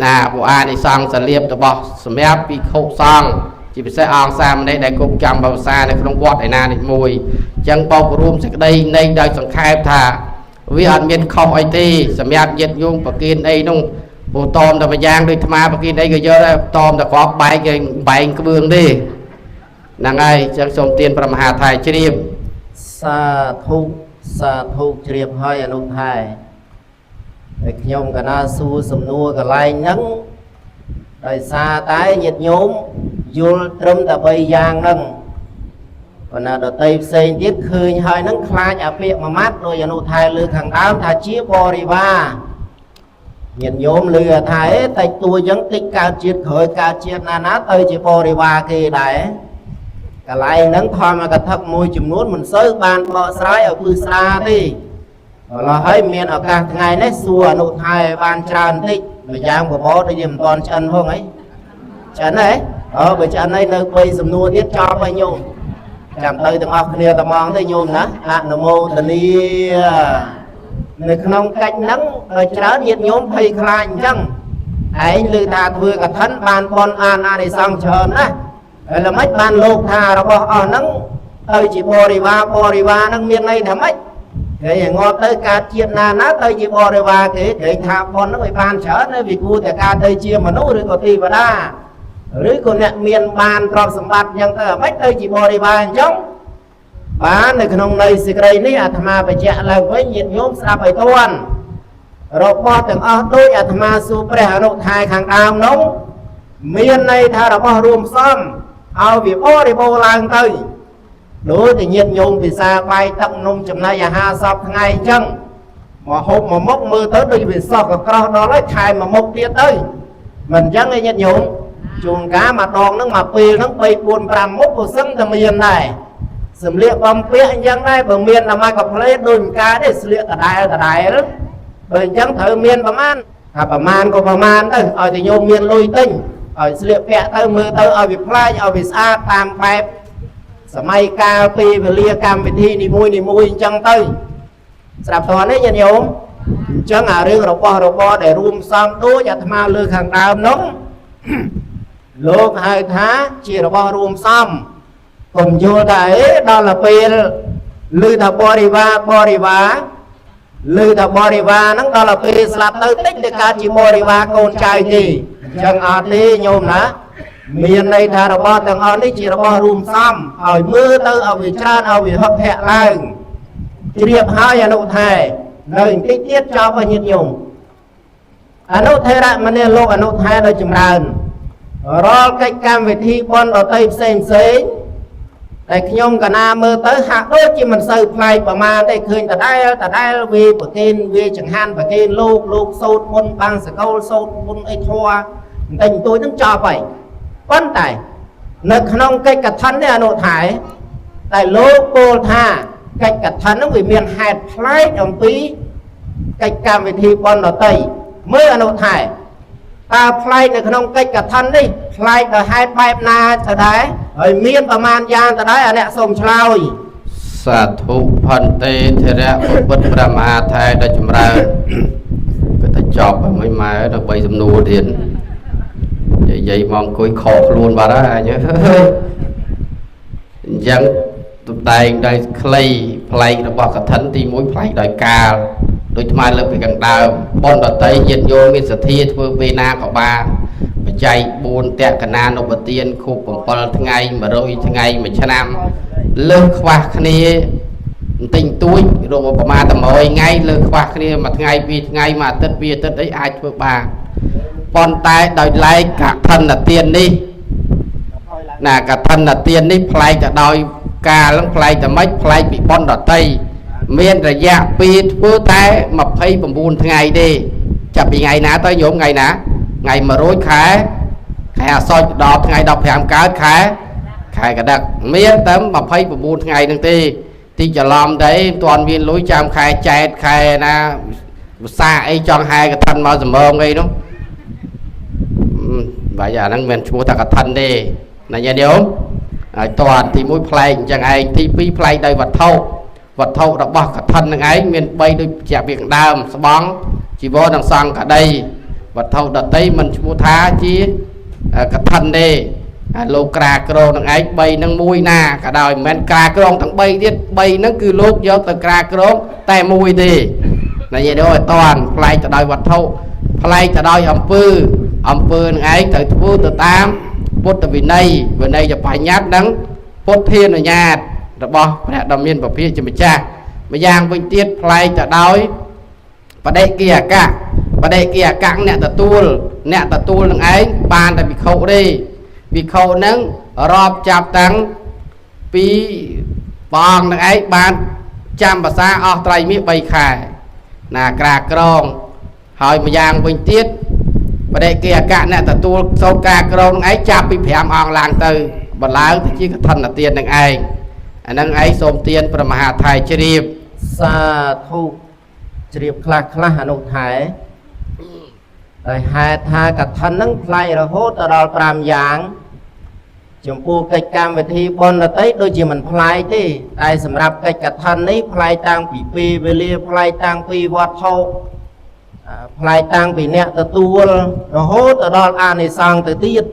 ណាបុអានិសង្សលៀបរបស់សម្រាប់ភិក្ខុសង្ឃជាពិសេសអង្គសាមណេរដែលគង់ចាំបវសានៅក្នុងវត្តឯណានេះមួយអញ្ចឹងបោករួមសេចក្តីនៃដោយសង្ខេបថាវាអត់មានខុសអីទេសម្រាប់ញាតិញោមប្រគេនអីនោះព្រោះតមតែម្យ៉ាងដូចអាត្មាប្រគេនអីក៏យកដែរតមតែគ្រាប់បែកគេបែងក្បឿងទេហ្នឹងហើយអញ្ចឹងសូមទានព្រះមហាថៃជ្រាប សាធុសាធុជ្រាបហើយអនុថែហើយខ្ញុំកណាសួរសំណួរកន្លែងហ្នឹងដោយសារតែញាតិញោមយល់ត្រឹមតែ3យ៉ាងហ្នឹងប៉ុន្តែដតីផ្សេងទៀតឃើញហើយហ្នឹងខ្លាចអាពាក្យមួយម៉ាត់ដោយអនុថែលើខាងដើមថាជាបរិវារញាតិញោមលឺថាអេតិចតួអញ្ចឹងតិចកើតជាតិក្រោយកើតជាតិណាណាទៅជាបរិវារគេដែរ កន្លែងហ្នឹងធម្មកថាមួយចំនួនមិនសូវបានបកស្រាយឲ្យពឺស្រាទេឥឡូវហើយមានឱកាសថ្ងៃនេះសួរអនុថែបានច្រើនតិចម្យ៉ាងបបរដូចជាមិនទាន់ឆ្អិនផងអីឆ្អិនហ៎អើបើឆ្អិនហើយនៅ3សំណួរទៀតចប់ហើយញោមចាំទៅទាំងអស់គ្នាត្មងទេញោមណាអនុមោទនានៅក្នុងកិច្ចហ្នឹងដោយច្រើនញាតិញោមភ័យខ្លាចអញ្ចឹងឯងឮថាធ្វើកឋិនបានបន់អានអានិសង្សច្រើនណាស់ហើយល្មិចបានលោកថារបស់អស់ហ្នឹងទៅជាបរិវារបរិវារហ្នឹងមានន័យថាម៉េចគេឲ្យងាប់ទៅកើតជាតិណាណាទៅជាបរិវារគេគេថាបន់ហ្នឹងឲ្យបានច្រើនណាវាគួរតែកើតទៅជាមនុស្សឬក៏ទេវតាឬក៏អ្នកមានបានទ្រព្យសម្បត្តិអញ្ចឹងទៅអ្ម៉េចទៅជាបរិវារអញ្ចឹងបាននៅក្នុងន័យសេចក្តីនេះអាត្មាបញ្ជាក់ឡើងវិញញាតិញោមស្ដាប់ឲ្យទាន់របស់ទាំងអស់ដូចអាត្មាសួរព្រះអនុថែខាងដើមនោះមានន័យថារបស់រួមផ្សំឲ្យវាបរិបូរឡើងទៅដូចតែញាតិញោមពិសាបាយទឹកនំចំណីអាហារសពថ្ងៃអញ្ចឹងមកហូបមួយមុខមើលទៅដូចវាសោះកក្រោះដល់ហើយថែមមួយមុខទៀតទៅមិនអញ្ចឹងឯងញាតិញោមជួនកាលមួយដងហ្នឹងមួយពេលហ្នឹង3 4 5មុខក៏សឹងតែមានដែរសម្លៀកបំពាក់អញ្ចឹងដែរបើមានតែមកកាផ្លេដូចមិនកើតទេស្លៀកដដែលដដែលបើអញ្ចឹងត្រូវមានប្រមាណថាប្រមាណក៏ប្រមាណទៅឲ្យតែញោមមានលុយទិញឲ្យស្លៀកពាក់ទៅមើលទៅឲ្យវាប្លែកឲ្យវាស្អាតតាមបែបសម័យកាលពេលវេលាកម្មវិធីនីមួយនីមួយអញ្ចឹងទៅស្រាប់តនេះញាតិញោមអញ្ចឹងអារឿងរបស់របរដែលរួមផ្សំដូចអាត្មាលើខាងដើមនោះលោកហៅថាជារបស់រួមផ្សំកុំយល់ថាអេដល់ទៅពេលឮថាបរិវារបរិវារឮថាបរិវារហ្នឹងដល់ទៅពេលស្លាប់ទៅតិចទៅកើតជាបរិវារកូនចៅទេអញ្ចឹងអត់ទេញោមណាមានន័យថារបស់ទាំងអស់នេះជារបស់រួមផ្សំឲ្យមើលទៅឲ្យវាច្រើនឲ្យវាហឹកហាក់ឡើងជ្រាបហើយអនុថែនៅបន្តិចទៀតចប់ឲ្យញាតិញោមអនុថេរមនីលោកអនុថែដោយចម្រើនរាល់កិច្ចកម្មវិធីបុណ្យដទៃផ្សេងផ្សេងតែខ្ញុំកណាមើលទៅហាក់ដូចជាមិនសូវប្លែកប្រមាណទេឃើញដដែលដដែលវាប្រគេនវាចង្ហាន់ប្រគេនលោកលោកសូត្រមុនបាំងសកលសូត្រមុនអីធัวបន្តិចបន្តួចហ្នឹងចប់ហើយប៉ុន្តែនៅក្នុងកិច្ចកឋិននេះអនុថែតែលោកពោលថាកិច្ចកឋិនហ្នឹងវាមានហេតុប្លែកអំពីកិច្ចកម្មវិធីបុណ្យដទៃមើលអនុថែតើប្លែកនៅក្នុងកិច្ចកឋិននេះប្លែកដោយហេតុបែបណាទៅដែរហើយមានប្រមាណយ៉ាងទៅដែរអាអ្នកសូមឆ្លើយ សាធុផន្តិធរៈពុទ្ធព្រះមហាថែដ៏ចម្រើនគឺតែចប់ហើយមិនម៉ែដល់3សំណួរទៀតនិយាយមកអង្គុយខកខ្លួនបាត់ហើយអញអញ្ចឹងតំដែងដោយខ្លីប្លែករបស់កឋិនទី1ប្លែកដោយកាលដូចថ្មលើកពីខាងដើមបុណ្យដតីញាតិញោមមានសទ្ធាធ្វើពេលណាក៏បានបច្ច័យ4តក្កណានុបទានខួប7ថ្ងៃ100ថ្ងៃ1ឆ្នាំលើសខ្វះគ្នាបន្តិចបន្តួចរកប្រមាណតែ100ថ្ងៃលើសខ្វះគ្នាមួយថ្ងៃពីរថ្ងៃមួយអាទិត្យពីរអាទិត្យអីអាចធ្វើបានប៉ុន្តែដោយឡែកកឋិនទាននេះណាកឋិនទាននេះប្លែកទៅដោយកាលហ្នឹងប្លែកតែម៉េចប្លែកពីបុណ្យដតីមានរយៈពេលធ្វើតែ29ថ្ងៃទេចាប់ពីថ្ងៃណាទៅញោមថ្ងៃណាថ្ងៃ100ខែខែអាសត់ដល់ថ្ងៃ15កើតខែខែកដឹកមានតែ29ថ្ងៃហ្នឹងទេទីច្រឡំទេមិនទាន់មានលុយចាំខែចែកខែណាឧស្សាហ៍អីចង់ហែកឋិនមកសម្រងអីនោះបាទអាហ្នឹងមិនឈ្មោះថាកឋិនទេណាញាតិញោមហើយតន់ទី1ប្លែកអញ្ចឹងឯងទី2ប្លែកដោយវត្ថុ វត្ថុរបស់កឋិននឹងឯងមាន3ដូចជាពីខាងដើមស្បង់ជីវរនិងសង្ឃក្តីវត្ថុដតីមិនឈ្មោះថាជាកឋិនទេហើយលោកក្រាក្រងនឹងឯង3នឹងមួយណាក៏ដោយមិនមែនក្រាក្រងទាំង3ទៀត3ហ្នឹងគឺលោកយកទៅក្រាក្រងតែមួយទេនិយាយទៅឲ្យតាន់ប្លែកទៅដោយវត្ថុប្លែកទៅដោយអំពើអំពើនឹងឯងត្រូវធ្វើទៅតាមពុទ្ធវិន័យវិន័យបញ្ញត្តិនិងពុទ្ធានុញ្ញាតរបស់ព្រះដ៏មានពភាជាម្ចាស់ម្យ៉ាងវិញទៀតប្លែកទៅដោយបដិគិអាកាសបដិគិអាកាសអ្នកទទួលអ្នកទទួលនឹងឯងបានតែភិក្ខុទេភិក្ខុនឹងរាប់ចាប់តាំងពីព្រះអង្គនឹងឯងបានចាំភាសាអស់ត្រៃមាស3ខែណាក្រាក្រងហើយម្យ៉ាងវិញទៀតបដិគិអាកាសអ្នកទទួលសូត្រក្រាក្រងនឹងឯងចាប់ពី5អង្គឡើងទៅបន្ឡើងទៅជាកឋិនទាននឹងឯងអានឹងឯងសូមទានព្រះមហាថៃជ្រាប សាធុជ្រាបខ្លះខ្លះអនុថែដោយហេតុថាកឋិននឹងប្លែករហូតទៅដល់5យ៉ាងចំពោះកិច្ចកម្មវិធីបុណ្យដទៃដូចជាមិនប្លែកទេតែសម្រាប់កិច្ចកឋិននេះប្លែកតាំងពីពេលវេលាប្លែកតាំងពីវត្ថុប្លែកតាំងពីអ្នកទទួលរហូតទៅដល់អានិសង្សទៅទៀត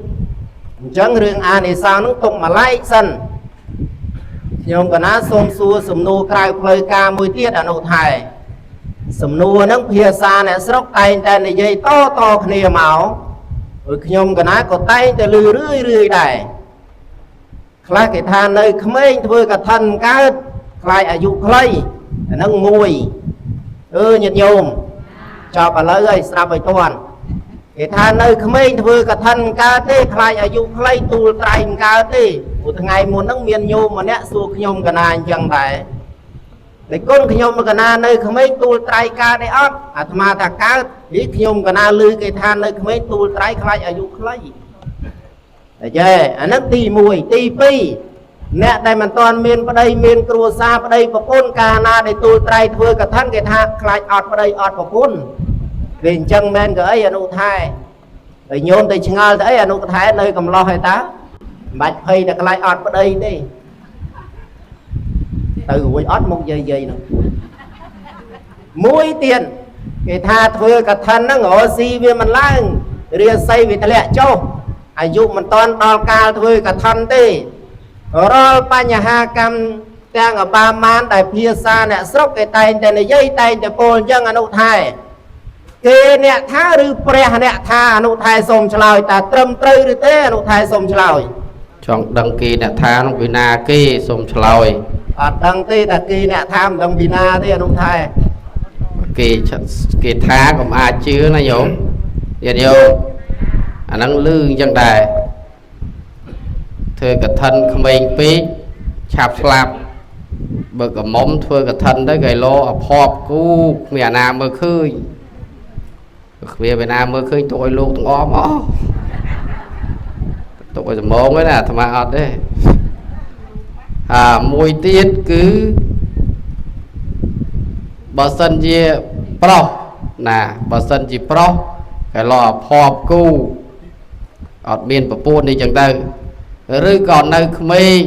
អញ្ចឹងរឿងអានិសង្សនឹងទុកម្លែកសិនខ្ញុំកណាសូមសួរសំណួរក្រៅផ្លូវការមួយទៀតអនុថែសំណួរហ្នឹងភាសាអ្នកស្រុកតែងតែនិយាយតតគ្នាមកព្រោះខ្ញុំកណាក៏តែងតែលឺរឿយរឿយដែរខ្លះគេថានៅក្មេងធ្វើកឋិនកើតខ្លាចអាយុខ្លីអាហ្នឹងមួយអឺញាតិញោមចប់ឥឡូវហើយស្រាប់ឲ្យទាន់គេថានៅក្មេងធ្វើកឋិនកើតទេខ្លាចអាយុខ្លីទូលត្រៃមិនកើតទេព្រោះថ្ងៃមុនហ្នឹងមានញោមម្នាក់សួរខ្ញុំកណាអញ្ចឹងដែរតែគុណខ្ញុំកណានៅក្មេងទូលត្រៃកើតទេអត់អាត្មាថាកើតនេះខ្ញុំកណាឮគេថានៅក្មេងទូលត្រៃខ្លាចអាយុខ្លីតែចេអាហ្នឹងទី1ទី2អ្នកដែលមិនទាន់មានប្តីមានគ្រួសារប្តីប្រពន្ធកាលណាដែលទូលត្រៃធ្វើកឋិនគេថាខ្លាចអត់ប្តីអត់ប្រពន្ធវាអញ្ចឹងមែនក៏អីអនុថែតែញោមទៅឆ្ងល់ទៅអីអនុថែនៅកំឡោះហើយតើមិនបាច់ភ័យតែខ្លាចអត់ប្តីទេទៅរួចអត់មុខយាយយាយហ្នឹងមួយទៀតគេថាធ្វើកឋិនហ្នឹងរកស៊ីវាមិនឡើងរាសីវាធ្លាក់ចុះអាយុមិនតាន់ដល់កាលធ្វើកឋិនទេរាល់បញ្ហាកម្មទាំងអបាមានដែលភាសាអ្នកស្រុកគេតែងតែនិយាយតែងតែពោលអញ្ចឹងអនុថែគេអ្នកថាឬព្រះអ្នកថាអនុថែសូមឆ្លើយតើត្រឹមត្រូវឬទេអនុថែសូមឆ្លើយ ចង់ដឹងគេអ្នកថានោះពីណាគេសូមឆ្លើយ អត់ដឹងទេតែគេអ្នកថាមិនដឹងពីណាទេអនុថែ គេគេថាកុំអាចជឿណាញោមញាតិញោមអាហ្នឹងលឺអញ្ចឹងដែរធ្វើកឋិនក្មេងពេកឆាប់ស្លាប់បើកមុំធ្វើកឋិនទៅគេលោអភ័ព្វគូគ្មានអាណាមើលឃើញគ្មានឯណាមើលឃើញទុកឲ្យលោកទាំងអស់មកទុកឲ្យសមងឯណាអាត្មាអត់ទេអាមួយទៀតគឺបើសិនជាប្រុសណាបើសិនជាប្រុសគេលោអភ័ព្វគូអត់មានប្រពន្ធនេះចឹងទៅឬក៏នៅក្មេង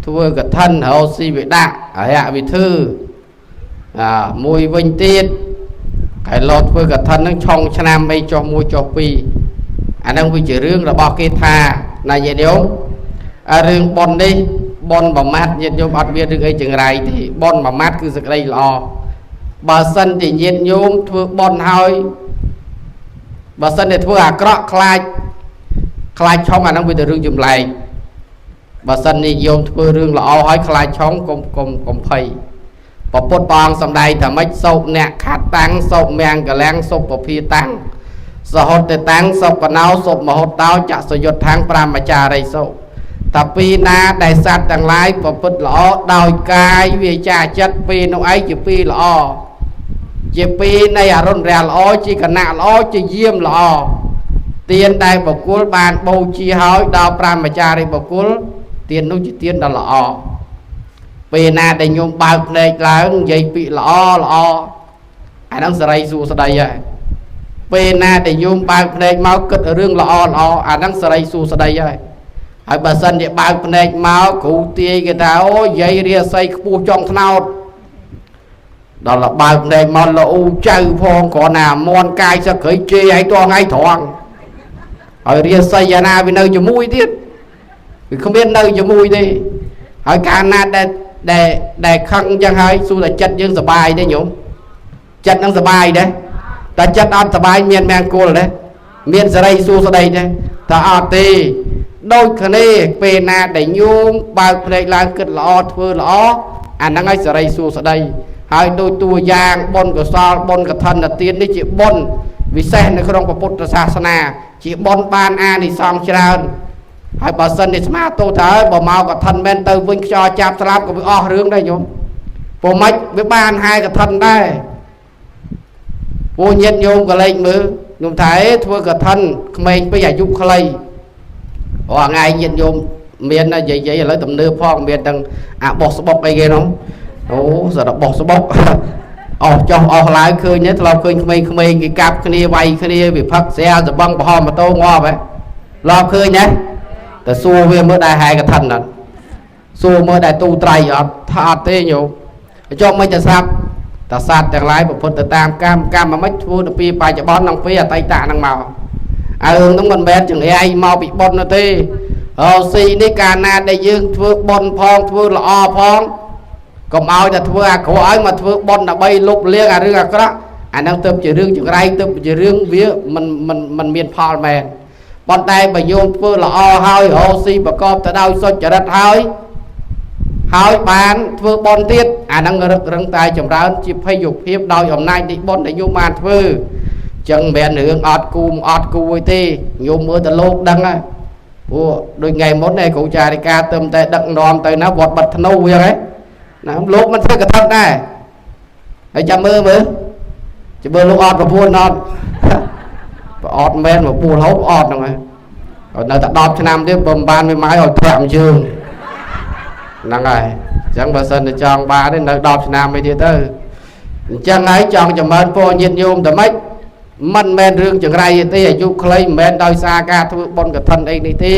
ធ្វើកឋិនរកស៊ីវិដាក់អរិយវិធឺអាមួយវិញទៀតគេលោធ្វើកឋិននឹងឆុងឆ្នាំអីចុះមួយចុះពីរអាហ្នឹងវាជារឿងរបស់គេថាណាញាតិញោមអារឿងប៉ុននេះប៉ុនប្រមាថញាតិញោមអត់មានរឿងអីចង្រៃទេប៉ុនប្រមាថគឺសេចក្តីល្អបើសិនជាញាតិញោមធ្វើប៉ុនហើយបើសិនជាធ្វើអាក្រក់ខ្លាចឆុងអាហ្នឹងវាទៅរឿងចម្លែកបើសិននិយមធ្វើរឿងល្អហើយខ្លាចឆុងកុំភ័យពពុទ្ធព្រះអង្គសម្ដែងថាម៉េចសោកអ្នកខាត់តាំងសោកមង្គលាំងសុពភាតាំងសហតតាំងសុកណោសុមហតោចសយុទ្ធខាងប្រាមចារិសោតាពីណាដែលសត្វទាំងឡាយប្រព្រឹត្តល្អដោយកាយវាចាចិត្តពីនោះឯងជាពីល្អជាពីនៃអរុណរះល្អជាគណៈល្អជាយាមល្អទានដែលបុគ្គលបានបូជាហើយដល់ប្រាមចារិបុគ្គលទាននោះជាទានដ៏ល្អពេលណាដែលញោមបើកភ្នែកឡើងនិយាយពាក្យល្អល្អអាហ្នឹងសេរីសួស្តីហើយពេលណាដែលញោមបើកភ្នែកមកគិតរឿងល្អល្អអាហ្នឹងសេរីសួស្តីហើយហើយបើសិនជាបើកភ្នែកមកគ្រូទាយគេថាអូយាយរាសីខ្ពស់ចង់ថ្នោត ដល់ដល់បើកភ្នែកមកលូចៅផងគ្រាន់ណាមន់កាយសឹកក្រៃជេរឲ្យតថ្ងៃត្រង់ហើយរាសីអាណាវានៅជាមួយទៀតវាគ្មាននៅជាមួយទេហើយកាលណាដែលដែលដែលខឹងចឹងហើយសួរតែចិត្តយើងសបាយទេញោមចិត្តនឹងសបាយទេតែចិត្តអត់សបាយមានមង្គលទេមានសេរីសួស្តីទេតែអត់ទេដូចគ្នាពេលណាដែលញោមបើកភ្នែកឡើងគិតល្អធ្វើល្អអាហ្នឹងហើយសេរីសួស្តីហើយដូចតួយ៉ាងបុណ្យកុសលបុណ្យកឋិនទាននេះជាបុណ្យវិសេសនៅក្នុងពុទ្ធសាសនាជាបុណ្យបានអានិសង្សច្រើនហើយបើសិនជាស្មាទោសថាបើមកកឋិនមែនទៅវិញខ្យល់ចាប់ស្លាប់ក៏វាអស់រឿងដែរញោមព្រោះម៉េចវាបានហើយកឋិនដែរពួកញាតិញោមក៏លេចមើលញោមថាអេធ្វើកឋិនក្មេងពេកអាយុខ្លីរាល់ថ្ងៃញាតិញោមមាននិយាយឥឡូវទំនើបផងមានទាំងអាបោះស្បុកអីគេនោះអូសារបោះស្បុកអស់ចុះអស់ឡើងឃើញទេធ្លាប់ឃើញក្មេងៗគេកាប់គ្នាវាយគ្នាវាផឹកស្រាសបឹងប្រហមម៉ូតូងាប់ហ៎ធ្លាប់ឃើញទេតែសួរវាមើលដែរហែកឋិនអត់សួរមើលដែរទូត្រៃអត់ថាអត់ទេញោមចុះមិនតែស្រាប់តាសត្វទាំងឡាយប្រព្រឹត្តទៅតាមកម្មកម្មមិនធ្វើទៅពីបច្ចុប្បន្ននិងពីអតីតហ្នឹងមកអើហ្នឹងមិនមែនចង្រៃមកពីបុណ្យនោះទេរកស៊ីនេះកាលណាដែលយើងធ្វើបុណ្យផងធ្វើល្អផងកុំឲ្យតែធ្វើអាក្រក់ឲ្យមកធ្វើបុណ្យដើម្បីលុបលាងអារឿងអាក្រក់អាហ្នឹងទៅជារឿងចង្រៃទៅជារឿងវាមិនមិនមិនមានផលមែនប៉ុន្តែបើញោមធ្វើល្អហើយរកស៊ីប្រកបទៅដោយសុចរិតហើយហើយបានធ្វើបុណ្យទៀតអាហ្នឹងរឹករឹងតែចម្រើនជាភ័យភាពដោយអំណាចនៃបុណ្យដែលញោមបានធ្វើចឹងមិនមែនរឿងអត់គូអត់គូអីទេញោមមើលទៅលោកដឹងហើយព្រោះដូចថ្ងៃមុននេះគ្រូចារិកាទៅតែដឹកនាំទៅណាវត្តបិទធ្នូចឹងហ៎ណាលោកមិនធ្វើកឋិនដែរហើយចាំមើលមើលចាំមើលលោកអត់ប្រពន្ធអត់ប្រអត់មែនមកពូលហូបអត់ហ្នឹងហើយនៅតែ10ឆ្នាំទៀតបើមិនបានមួយម៉ាយឲ្យធាក់មួយជើងហ្នឹងហើយអញ្ចឹងបើសិនតែចង់បានទេនៅ10ឆ្នាំអីទៀតទៅអញ្ចឹងហើយចង់ចម្រើនពរញាតិញោមតែម៉េចមិនមែនរឿងចង្រៃទេអាយុខ្លីមិនមែនដោយសារការធ្វើបុណ្យកឋិនអីនេះទេ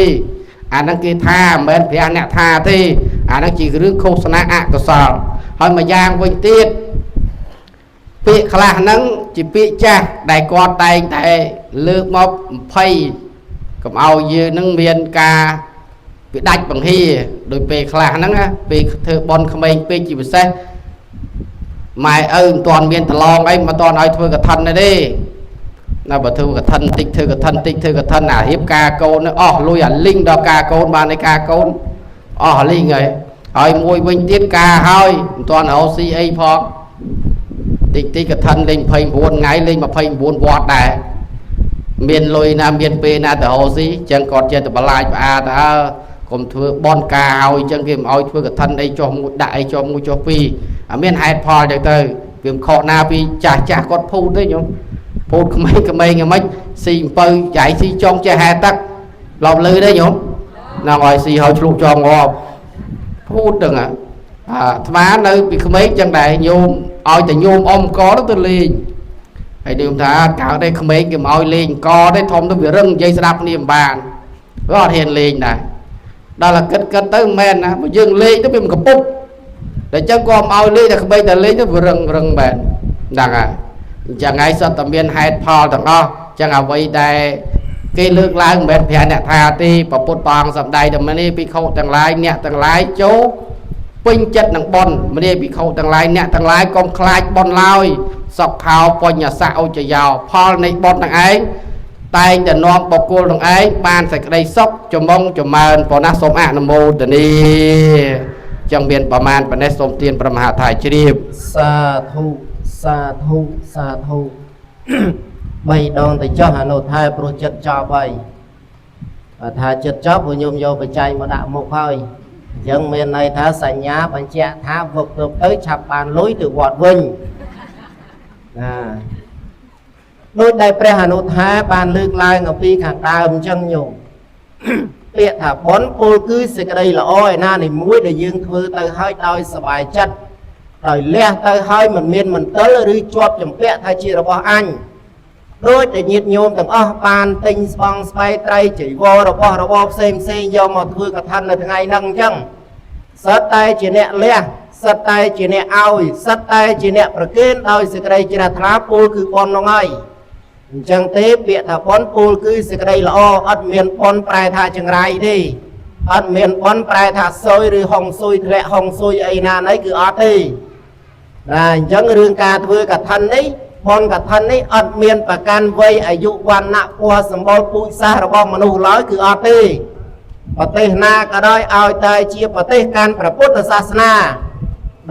អាហ្នឹងគេថាមិនមែនព្រះអ្នកថាទេអាហ្នឹងជារឿងឃោសនាអកុសលហើយមួយយ៉ាងវិញទៀតពាក្យខ្លះហ្នឹងជាពាក្យចាស់ដែលគាត់តែងតែលើកមក20កុំឲ្យយើងហ្នឹងមានការវាដាច់បង្ហៀដោយពេលខ្លះហ្នឹងណាពេលធ្វើបុណ្យក្មេងពេកជាពិសេសម៉ែឪមិនទាន់មានប្រឡងអីមិនទាន់ឲ្យធ្វើកឋិនទេណាបើធ្វើកឋិនតិចធ្វើកឋិនតិចធ្វើកឋិនអារៀបការកូនអស់លុយអាលីងដល់ការកូនបានឯការកូនអស់លីងហើយហើយមួយវិញទៀតការហើយមិនទាន់រកស៊ីអីផងតិចតិចកឋិនលេង29ថ្ងៃលេង29វត្តដែរមានលុយណាមានពេលណាទៅរកស៊ីចឹងគាត់ចេះតែបន្លាចផ្អាទៅអើកុំធ្វើបន់ការឲ្យចឹងគេមិនឲ្យធ្វើកឋិនអីចុះមួយដាក់អីចុះមួយចុះពីរអាមានហេតុផលចឹងទៅវាមិនខុសណាពីចាស់ចាស់គាត់ភូតទេញោមភូតក្មេងក្មេងយ៉ាងម៉េចស៊ីអំពៅចៃស៊ីចុងចេះហែទឹកឡប់លឺទេញោមហ្នឹងឲ្យស៊ីឲ្យឆ្លុះចងងាប់ភូតហ្នឹងអាអាត្មានៅពីក្មេងចឹងដែរញោមឲ្យតែញោមអុំកទៅលេងហើយញោមថាកើតទេក្មេងគេមិនឲ្យលេងកទេធំទៅវារឹងនិយាយស្ដាប់គ្នាមិនបានវាអត់ហ៊ានលេងដែរដល់តែគិតគិតទៅមិនមែនណាបើយើងលេងទៅវាមិនកពុបតែចឹងក៏មិនឲ្យលេងតែក្មេងតែលេងទៅវារឹងរឹងមែនហ្នឹងហើយអញ្ចឹងហើយសុទ្ធតែមានហេតុផលទាំងអស់អញ្ចឹងអ្វីដែលគេលើកឡើងមិនមែនព្រះអ្នកថាទេពពុទ្ធព្រះអង្គសម្ដែងតែនេះភិក្ខុទាំងឡាយអ្នកទាំងឡាយចូលពេញចិត្តនឹងបុណ្យមនាភិក្ខុទាំងឡាយអ្នកទាំងឡាយកុំខ្លាចបុណ្យឡើយសុខោបញ្ញសៈឧចយោផលនៃបុណ្យទាំងឯងតែងតែនាំបុគ្គលទាំងឯងបានសេចក្តីសុខចម្ងចម្រើនប៉ុណ្ណាសូមអនុមោទនាចឹងមានប្រមាណប៉ុណ្ណេះសូមទានព្រះមហាថៃជ្រាប សាធុសាធុសាធុ បីដងទៅចោះអនុថែព្រោះចិត្តចប់ហើយបើថាចិត្តចប់ព្រោះញោមយកបច្ច័យមកដាក់មុខហើយអញ្ចឹងមានន័យថាសញ្ញាបញ្ជាក់ថាវឹកទៅទៅឆាប់បានលុយទៅវត្តវិញណាដូចដែលព្រះអនុថែបានលើកឡើងអំពីខាងដើមអញ្ចឹងញោម ពាក្យថាបុណ្យពលគឺសេចក្តីល្អឯណានីមួយដែលយើងធ្វើទៅហើយដោយសប្បាយចិត្តដោយលះទៅហើយមិនមានមន្ទិលឬជាប់ចម្ពាក់ថាជារបស់អញដូចដែលញាតិញោមទាំងអស់បានទិញស្បង់ស្បៃត្រីចីវររបស់របរផ្សេងផ្សេងយកមកធ្វើកឋិននៅថ្ងៃហ្នឹងអញ្ចឹងសុទ្ធតែជាអ្នកលះ សិតតែជាអ្នកឲ្យសិតតែជាអ្នកប្រគេនដោយសេចក្តីជ្រះថ្លាពូលគឺបុណ្យនោះហើយអញ្ចឹងទេពាក្យថាបុណ្យពូលគឺសេចក្តីល្អអត់មានបុណ្យប្រែថាចង្រៃទេអត់មានបុណ្យប្រែថាសុយឬហុងស៊ុយធ្លាក់ហុងស៊ុយអីណាណីគឺអត់ទេបាទអញ្ចឹងរឿងការធ្វើកឋិននេះបុណ្យកឋិននេះអត់មានប្រកាន់វ័យអាយុវណ្ណៈពណ៌សម្បុរពូជសាសន៍របស់មនុស្សឡើយគឺអត់ទេប្រទេសណាក៏ដោយឲ្យតែជាប្រទេសកាន់ព្រះពុទ្ធសាសនា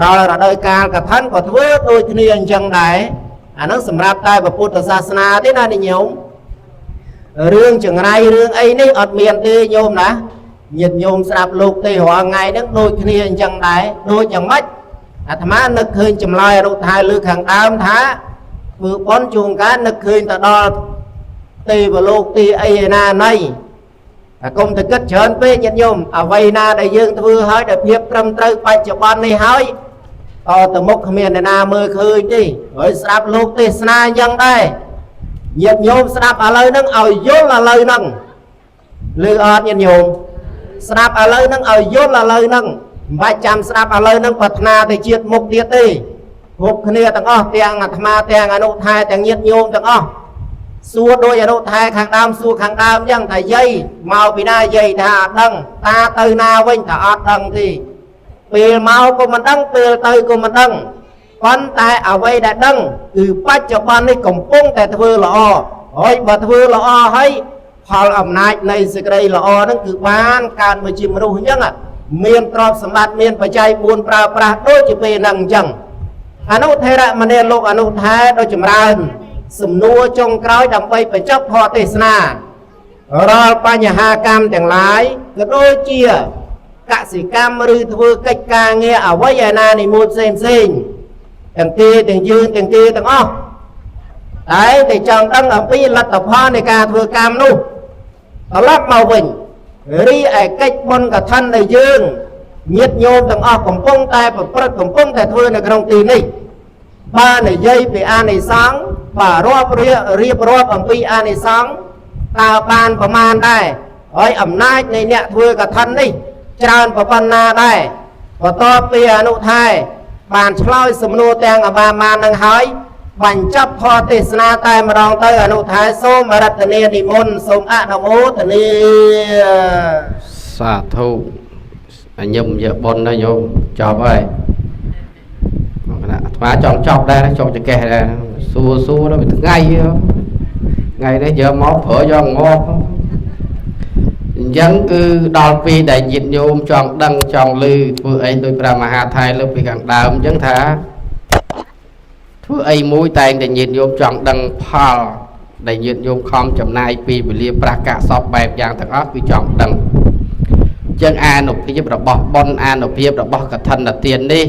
ដល់រដូវកាលកឋិនក៏ធ្វើដូចគ្នាអញ្ចឹងដែរអាហ្នឹងសម្រាប់តែព្រះពុទ្ធសាសនាទេណានិញោមរឿងចង្រៃរឿងអីនេះអត់មានទេញោមណាញាតិញោមស្ដាប់លោកទេរាល់ថ្ងៃហ្នឹងដូចគ្នាអញ្ចឹងដែរដូចយ៉ាងម៉េចអាត្មានឹកឃើញចម្លើយអនុថែលើខាងដើមថាធ្វើបុណ្យជួនកាលនឹកឃើញទៅដល់ទេវលោកទីអីឯណាណីតែកុំទៅគិតច្រើនពេកញាតិញោមអ្វីណាដែលយើងធ្វើហើយដែលភាពត្រឹមត្រូវបច្ចុប្បន្ននេះហើយតទៅមុខគ្មានអ្នកណាមើលឃើញទេហើយស្ដាប់លោកទេសនាអញ្ចឹងដែរញាតិញោមស្ដាប់ឥឡូវហ្នឹងឲ្យយល់ឥឡូវហ្នឹងឮអត់ញាតិញោមស្ដាប់ឥឡូវហ្នឹងឲ្យយល់ឥឡូវហ្នឹងមិនបាច់ចាំស្ដាប់ឥឡូវហ្នឹងប្រាថ្នាទៅជាតិមុខទៀតទេគ្រប់គ្នាទាំងអស់ទាំងអាត្មាទាំងអនុថែទាំងញាតិញោមទាំងអស់សួរដោយអនុថែខាងដើមសួរខាងដើមអញ្ចឹងថាយាយមកពីណាយាយថាអត់ដឹងតាទៅណាវិញថាអត់ដឹងទេពេលមកក៏មិនដឹងពេលទៅក៏មិនដឹងប៉ុន្តែអ្វីដែលដឹងគឺបច្ចុប្បន្ននេះកំពុងតែធ្វើល្អហើយបើធ្វើល្អហើយផលអំណាចនៃសេចក្តីល្អហ្នឹងគឺបានកើតមកជាមនុស្សអញ្ចឹងមានទ្រព្យសម្បត្តិមានបច្ច័យ4ប្រើប្រាស់ដូចជាពេលហ្នឹងអញ្ចឹងអនុថេរមនីលោកអនុថែដ៏ចម្រើនសំណួរចុងក្រោយដើម្បីបញ្ចប់ធម៌ទេសនារាល់បញ្ហាកម្មទាំងឡាយក៏ដូចជាកសិកម្មឬធ្វើកិច្ចការងារអ្វីឯណានីមួយផ្សេងផ្សេងទាំងគេទាំងយើងទាំងគេទាំងអស់តែចង់ដឹងអំពីលទ្ធផលនៃការធ្វើកម្មនោះត្រឡប់មកវិញរីឯកិច្ចបុណ្យកឋិនដែលយើងញាតិញោមទាំងអស់កំពុងតែប្រព្រឹត្តកំពុងតែធ្វើនៅក្នុងទីនេះបើនិយាយពីអានិសង្សបើរាប់រៀបរាប់អំពីអានិសង្សតើបានប្រមាណដែរហើយអំណាចនៃអ្នកធ្វើកឋិននេះច្រើនប៉ុណ្ណាដែរបន្ទាប់ពីអនុថែបានឆ្លើយសំណួរទាំងអបាមាននឹងហើយបញ្ចប់ធម៌ទេសនាតែម្ដងទៅអនុថែសូមរតនានិមន្តសូមអនុមោទនា សាធុអញឹមយកបុណ្យណាញោមចប់ហើយមកណាអាត្មាចង់ចប់ដែរចង់ចកេះដែរសួរសួរដល់ថ្ងៃថ្ងៃនេះយកមកប្រើយកងាប់អញ្ចឹងគឺដល់ពេលដែលញាតិញោមចង់ដឹងចង់ឮធ្វើអីដោយព្រះមហាថៃលើកពីខាងដើមអញ្ចឹងថាធ្វើអីមួយតែងតែញាតិញោមចង់ដឹងផលដែលញាតិញោមខំចំណាយពេលវេលាប្រាស់កាក់សពបែបយ៉ាងទាំងអស់គឺចង់ដឹងចឹងអានុភាពរបស់បុណ្យអានុភាពរបស់កឋិនទាននេះ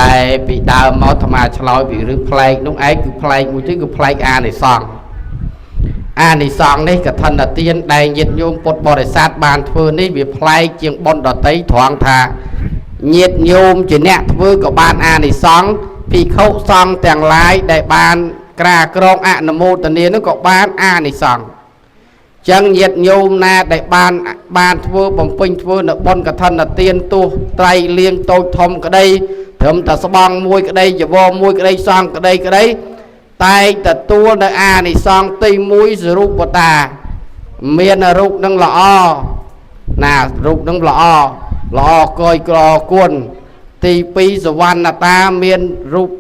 តែពីដើមមកអាត្មាឆ្លើយពីរឿងប្លែកនោះឯងគឺប្លែកមួយទៀតគឺប្លែកអានិសង្សអានិសង្សនេះកឋិនទានដែលញាតិញោមពុទ្ធបរិស័ទបានធ្វើនេះវាប្លែកជាងបុណ្យដតីត្រង់ថាញាតិញោមជាអ្នកធ្វើក៏បានអានិសង្សភិក្ខុសង្ឃទាំងឡាយដែលបានក្រាក្រងអនុមោទនានោះក៏បានអានិសង្សចឹងញាតិញោមណាដែលបានធ្វើបំពេញធ្វើនៅបុណ្យកឋិនទានទោះត្រៃលៀងតូចធំក្តីត្រឹមតែស្បង់មួយក្តីចវរមួយក្តីសង្ឃក្តីក្តីតែងទទួលនៅអានិសង្សទី1សរូបតាមានរូបនឹងល្អណារូបនឹងល្អល្អកយក្រគុណទី2សវណ្ណតាមានរូប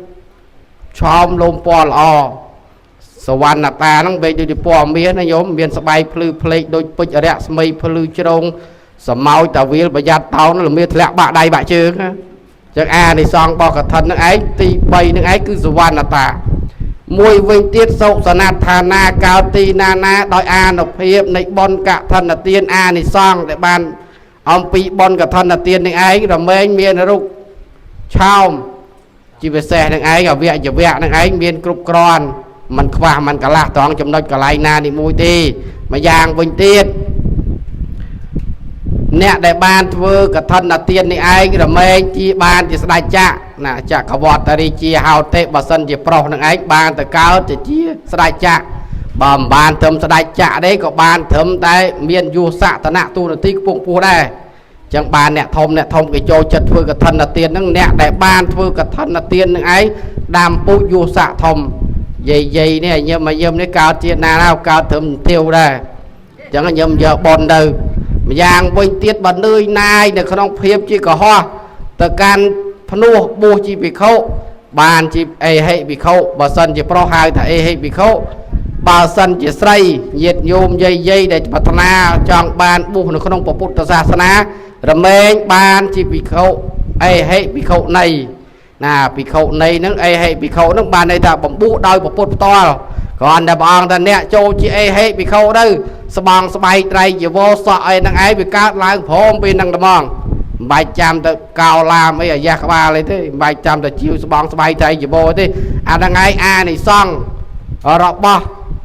ឆោមលោមពណ៌ល្អសវណ្ណតាហ្នឹងបែកដូចជាពណ៌មាសណាញោមមានស្បែកភ្លឺភ្លេកដូចពេជ្ររស្មីភ្លឺជ្រងសមោចតាវាលប្រយ័ត្នតោនល្មៀធ្លាក់បាក់ដៃបាក់ជើងណាចឹងអានិសង្សរបស់កឋិនហ្នឹងឯងទី3ហ្នឹងឯងគឺសវណ្ណតាមួយវិញទៀតសោកសនដ្ឋានាកោទីណាណាដោយអានុភាពនៃបុណ្យកឋិនទានអានិសង្សដែលបានអំពីបុណ្យកឋិនទាននឹងឯងរមែងមានរូបឆោមជាពិសេសនឹងឯងអវយវៈនឹងឯងមានគ្រប់គ្រាន់មិនខ្វះមិនកន្លះត្រង់ចំណុចកន្លែងណានេះមួយទេម្យ៉ាងវិញទៀតអ្នកដែលបានធ្វើកឋិនទាននេះឯងរមែងជាបានជាស្ដេចចក្រណាចក្រវត្តរាជាហោទេបើសិនជាប្រុសនឹងឯងបានទៅកើតទៅជាស្ដេចចក្របើមិនបានត្រឹមស្ដេចចក្រទេក៏បានត្រឹមតែមានយុស័ក្តិតនៈទូនទីខ្ពង់ខ្ពស់ដែរ ចឹងបានអ្នកធំអ្នកធំគេចូលចិត្តធ្វើកឋិនទានហ្នឹងអ្នកដែលបានធ្វើកឋិនទាននឹងឯងដាំពូជយុស័កធំយាយយាយនេះញឹមញឹមនេះកើតជាតិណាហើយកើតត្រឹមទាវដែរចឹងញឹមយកប៉ុនទៅម្យ៉ាងវិញទៀតបើនឿយណាយនៅក្នុងភាពជាកុហកទៅកាន់ភ្នោះបួសជាភិក្ខុបានជាអេហិភិក្ខុបើសិនជាប្រុសហៅថាអេហិភិក្ខុបើសិនជាស្រីញាតិញោមយាយយាយដែលប្រាថ្នាចង់បានបួសនៅក្នុងពុទ្ធសាសនារមែងបានជាភិក្ខុអេហិភិក្ខុនៃណាភិក្ខុនៃហ្នឹងអេហិភិក្ខុហ្នឹងបានន័យថាបំពោះដោយពុទ្ធផ្ទាល់គ្រាន់តែព្រះអង្គថាអ្នកចូលជាអេហិភិក្ខុទៅស្បងស្បែកត្រៃជីវរសក់អីហ្នឹងឯងវាកើតឡើងព្រមពេលហ្នឹងត្មងមិនបាច់ចាំទៅកោឡាមអីអាយ៉ាក្បាលអីទេមិនបាច់ចាំទៅជីវស្បងស្បែកត្រៃជីវរទេអាហ្នឹងឯងអានិសង្ឃរបស់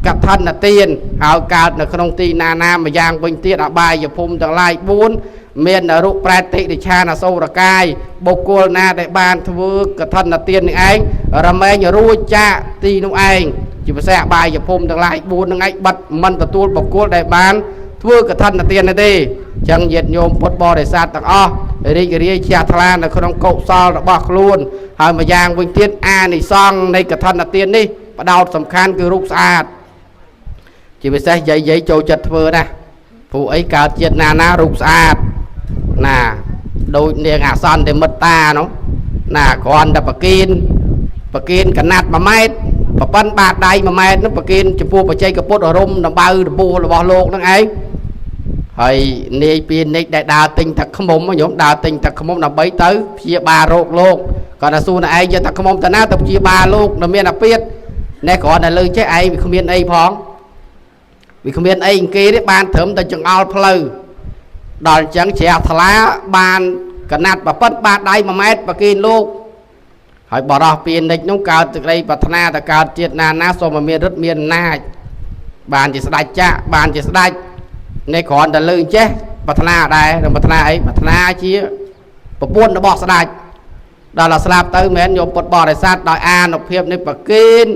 កឋិនទានហើយកើតនៅក្នុងទីណាណាម្យ៉ាងវិញទៀតអបាយភូមិទាំងឡាយ4មាននរុប្រែតិរិឆានអសូរកាយបុគ្គលណាដែលបានធ្វើកឋិនទាននេះឯងរមែងរួចចាកទីនោះឯងជាពិសេសអបាយភូមិទាំងឡាយ4នឹងឯងបិទមិនទទួលបុគ្គលដែលបានធ្វើកឋិនទានទេចឹងញាតិញោមពុទ្ធបរិស័ទទាំងអស់រីករាយជ្រះថ្លានៅក្នុងកុសលរបស់ខ្លួនហើយម្យ៉ាងវិញទៀតអានិសង្ឃនៃកឋិនទាននេះផ្ដោតសំខាន់គឺរូបស្អាតជាពិសេសយាយយាយចូលចិត្តធ្វើណាព្រោះអីកើតជាតិណាណារូបស្អាតណាដូចនាងអាសន្តិមិត្តតានោះណាគ្រាន់តែប្រគិនកណាត់1ម៉ែត្រប្រប៉ិនបាតដៃ1ម៉ែត្រនោះប្រគិនចំពោះបច្ចេកពុទ្ធរំដំបៅរបួសរបស់លោកនឹងឯងហើយនាយពីនិចដែលដើរទិញទឹកខ្មុំញោមដើរទិញទឹកខ្មុំដើម្បីទៅព្យាបាលរោគលោកគាត់ថាសួរណែឯងយកទឹកខ្មុំទៅណាទៅព្យាបាលលោកនៅមានអាពាធណែគ្រាន់តែលើចេះឯងវាគ្មានអីផងវាគ្មានអីគេទេបានត្រឹមតែចង្អុលផ្លូវដល់អញ្ចឹងជ្រះថ្លាបានកណាត់ប្រប៉ិនបាតដៃ1ម៉ែត្រប្រគិនលោកហើយបរោះពីនិចនោះកើតសេចក្តីប្រាថ្នាទៅកើតជាតិណាណាសូមឲ្យមានឫទ្ធិមានអំណាចបានជាស្ដេចចាក់បានជាស្ដេចនេះគ្រាន់តែលើចេះប្រាថ្នាដែរនឹងប្រាថ្នាអីប្រាថ្នាជាប្រពន្ធរបស់ស្ដេចដល់ស្លាប់ទៅមិនមែនយកពុទ្ធបរិស័ទដោយអានុភាពនៃប្រគិន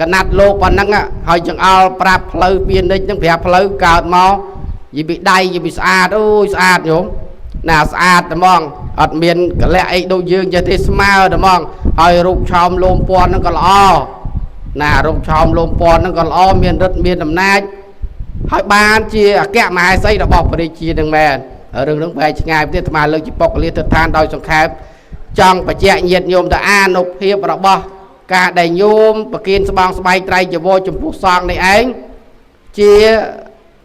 កណាត់លោកប៉ុណ្ណឹងហើយចង្អុលប្រាប់ផ្លូវពីនិចនឹងប្រាប់ផ្លូវកើតមកយីពីដៃយីពីស្អាតអូយស្អាតញោមណាស្អាតត្មងអត់មានកលៈអីដូចយើងចេះទេស្មើត្មងហើយរូបឆោមលោមពណ៌ហ្នឹងក៏ល្អណារូបឆោមលោមពណ៌ហ្នឹងក៏ល្អមានឫទ្ធិមានអំណាចហើយបានជាអគ្គមហេសីរបស់ព្រះរាជានឹងមែនរឿងហ្នឹងបែកឆ្ងាយទៀតអាត្មាលើកជាបុគ្គលាទិដ្ឋានដោយសង្ខេបចង់បញ្ជាក់ញាតិញោមទៅអានុភាពរបស់ការដែលញោមប្រគិនស្បងស្បែកត្រៃចវរចំពោះសង្ឃនេះឯងជា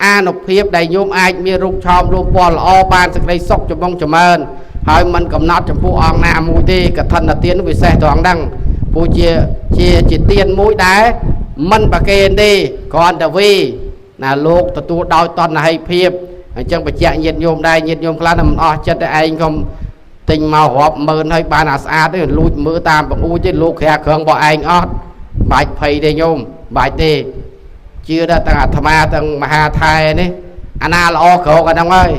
អានុភាពដែលញោមអាចមានរូបឆោមរូបពណ៌ល្អបានសេចក្តីសុខចម្បងចម្រើនហើយមិនកំណត់ចំពោះអង្គណាមួយទេកឋិនទានពិសេសត្រង់ហ្នឹងព្រោះជាជាជាទានមួយដែរមិនប្រគេនទេគ្រាន់តែវីណាលោកទទួលដោយតណ្ហិភាពអញ្ចឹងបញ្ជាក់ញាតិញោមដែរញាតិញោមខ្លះមិនអស់ចិត្តតែឯងកុំទិញមករាប់ម៉ឺនហើយបានអាស្អាតទេលួចមើលតាមបង្អួចទេលោកក្រាគ្រឿងរបស់ឯងអត់បាច់ភ័យទេញោមបាច់ទេជឿដល់ទាំងអាត្មាទាំងមហាថែនេះអាណាល្អក្រកអាហ្នឹងហើយ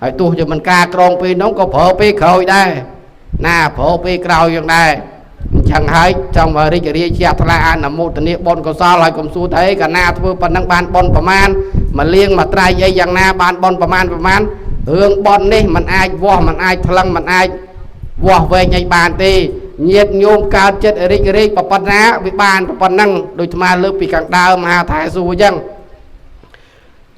ហើយទោះជាមិនការក្រងពេលនោះក៏ប្រើពេលក្រោយដែរណាប្រើពេលក្រោយយ៉ាងដែរអញ្ចឹងហើយចង់មករីករាយជ្រះថ្លាអនុមោទនាបុណ្យកុសលហើយកុំសួរថាអីកាលណាធ្វើប៉ុណ្ណឹងបានបុណ្យប្រមាណមកលៀងមកត្រៃអីយ៉ាងណាបានបុណ្យប្រមាណប្រមាណរឿងបុណ្យនេះมันអាចវាស់มันអាចថ្លឹងมันអាចវាស់វែងអីបានទេញាតិញោមកើតចិត្តរីករាយប៉ុណ្ណាវាបានប៉ុណ្ណឹងដូចអាត្មាលើកពីខាងដើមមហាថែសួរអញ្ចឹង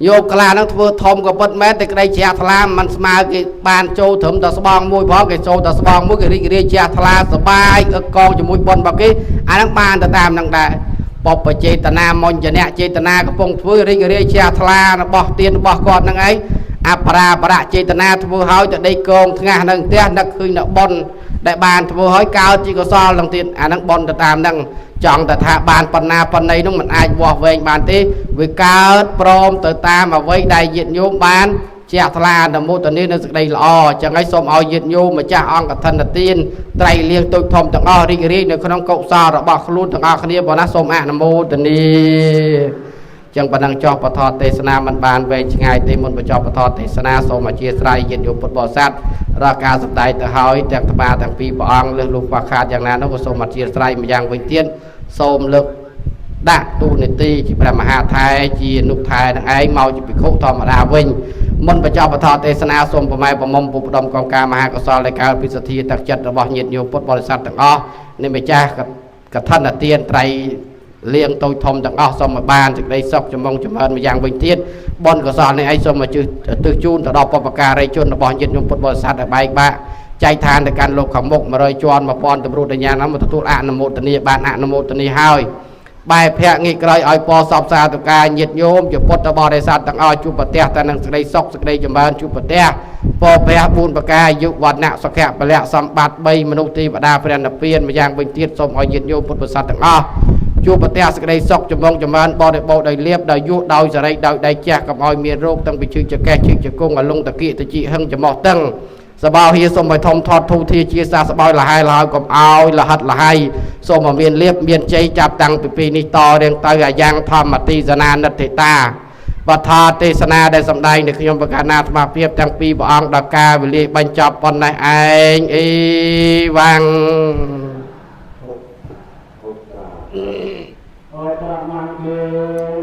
យកក្លាហ្នឹងធ្វើធំក៏ពិតមែនតែក្តីជ្រះថ្លាมันស្មើគេបានចូលត្រឹមតែស្បងមួយផងគេចូលតែស្បងមួយគេរីករាយជ្រះថ្លាសបាយអឹកកងជាមួយបុណ្យរបស់គេអាហ្នឹងបានទៅតាមហ្នឹងដែរបពចេតនាមញ្ញៈចេតនាកំពុងធ្វើរីករាយជ្រះថ្លារបស់ទានរបស់គាត់ហ្នឹងឯងអបរាបរៈចេតនាធ្វើឲ្យទៅដេកកងថ្ងាសនៅផ្ទះនឹកឃើញនៅបុណ្យដែលបានធ្វើឲ្យកើតជាកុសលនឹងទៀតអាហ្នឹងបុណ្យទៅតាមហ្នឹងចង់តែថាបានប៉ុណ្ណាប៉ុណ្ណីនោះมันអាចវាស់វែងបានទេវាកើតព្រមទៅតាមអ្វីដែលញាតិញោមបានជ្រះថ្លាអនុមោទនានៅសេចក្តីល្អអញ្ចឹងហើយសូមឲ្យញាតិញោមម្ចាស់អង្គកឋិនទានត្រៃលៀងតូចធំទាំងអស់រីករាយនៅក្នុងកុសលរបស់ខ្លួនទាំងអស់គ្នាប៉ុណ្ណាសូមអនុមោទនាចឹងប៉ុណ្ណឹងចោះពធទេសនាមិនបានវែងឆ្ងាយទេមុនបញ្ចប់ពធទេសនាសូមអធិស្ឋានញាតិញោមពុទ្ធបរិស័ទរាល់ការសម្ដែងទៅហើយទាំងអាត្មាទាំងពីរព្រះអង្គលើសលោកខ្វះខាតយ៉ាងណានោះក៏សូមអធិស្ឋានម្យ៉ាងវិញទៀតសូមលើក ដាក់ទូនីតិជាព្រះមហាថែជានុថែនឹងឯងមកជាភិក្ខុធម្មតាវិញ។ មុនបញ្ចប់បទទេសនា សូមប្រម៉ែប្រមុំពុផ្ដុំកងការមហាកុសលដែលកើតពីសទ្ធាទឹកចិត្តរបស់ញាតិញោមពុទ្ធបរិស័ទទាំងអស់នៃម្ចាស់កឋិនទានត្រៃលៀងតូចធំទាំងអស់ សូមឲ្យបានសេចក្តីសុខចម្ងចម្រើនម្យ៉ាងវិញទៀត។ បុណ្យកុសលនេះឯងសូមឲ្យទិសជូនទៅដល់បពការីជនរបស់ញាតិញោមពុទ្ធបរិស័ទឲ្យបែកបាក់ចែកឋានទៅកាន់លោកខាងមុខ 100ជាន់ 1000 តម្រួតដញ្ញាណាមកទទួលអនុមោទនាបានអនុមោទនាហើយ បែភៈងាកក្រោយឲ្យពសពសាទុកាញាតិញោមជាពុទ្ធបរិស័ទទាំងអស់ជួបប្រទះតែនឹងសេចក្តីសុខសេចក្តីចម្រើន ជួបប្រទះពរព្រះ4ប្រការ អាយុវណ្ណៈសុខៈពលៈសម្បត្តិ3 មនុស្សទេវតាព្រះនិព្វាន។ ម្យ៉ាងវិញទៀត សូមឲ្យញាតិញោមពុទ្ធបរិស័ទទាំងអស់ជួបប្រទះសេចក្តីសុខចម្ងចម្រើន បរិបូរដោយលៀបដោយយុដោយសរីដោយដៃចាស់ កុំឲ្យមានរោគទាំងពីឈឺចកេះឈឺជង្គង់អលងតគៀកតិចហឹងច្រមុះតឹងសបោហៀ សូមឲ្យធំថត់ធូធាជាសាសបោយលហៃលហើយកុំឲ្យលហិតលហៃ សូមឲ្យមានលៀបមានជ័យចាប់តាំងពីពេលនេះតរៀងទៅ។ អាយ៉ាងធម្មទីសនានិទ្ធិតាបថាទេសនាដែលសម្ដែងនៅខ្ញុំប្រកាសណាអាត្មាភាពទាំងពីរព្រះអង្គ ដល់ការវេលាបញ្ចប់ប៉ុណ្ណេះឯង អីវ៉ាំង អត្រមង្គ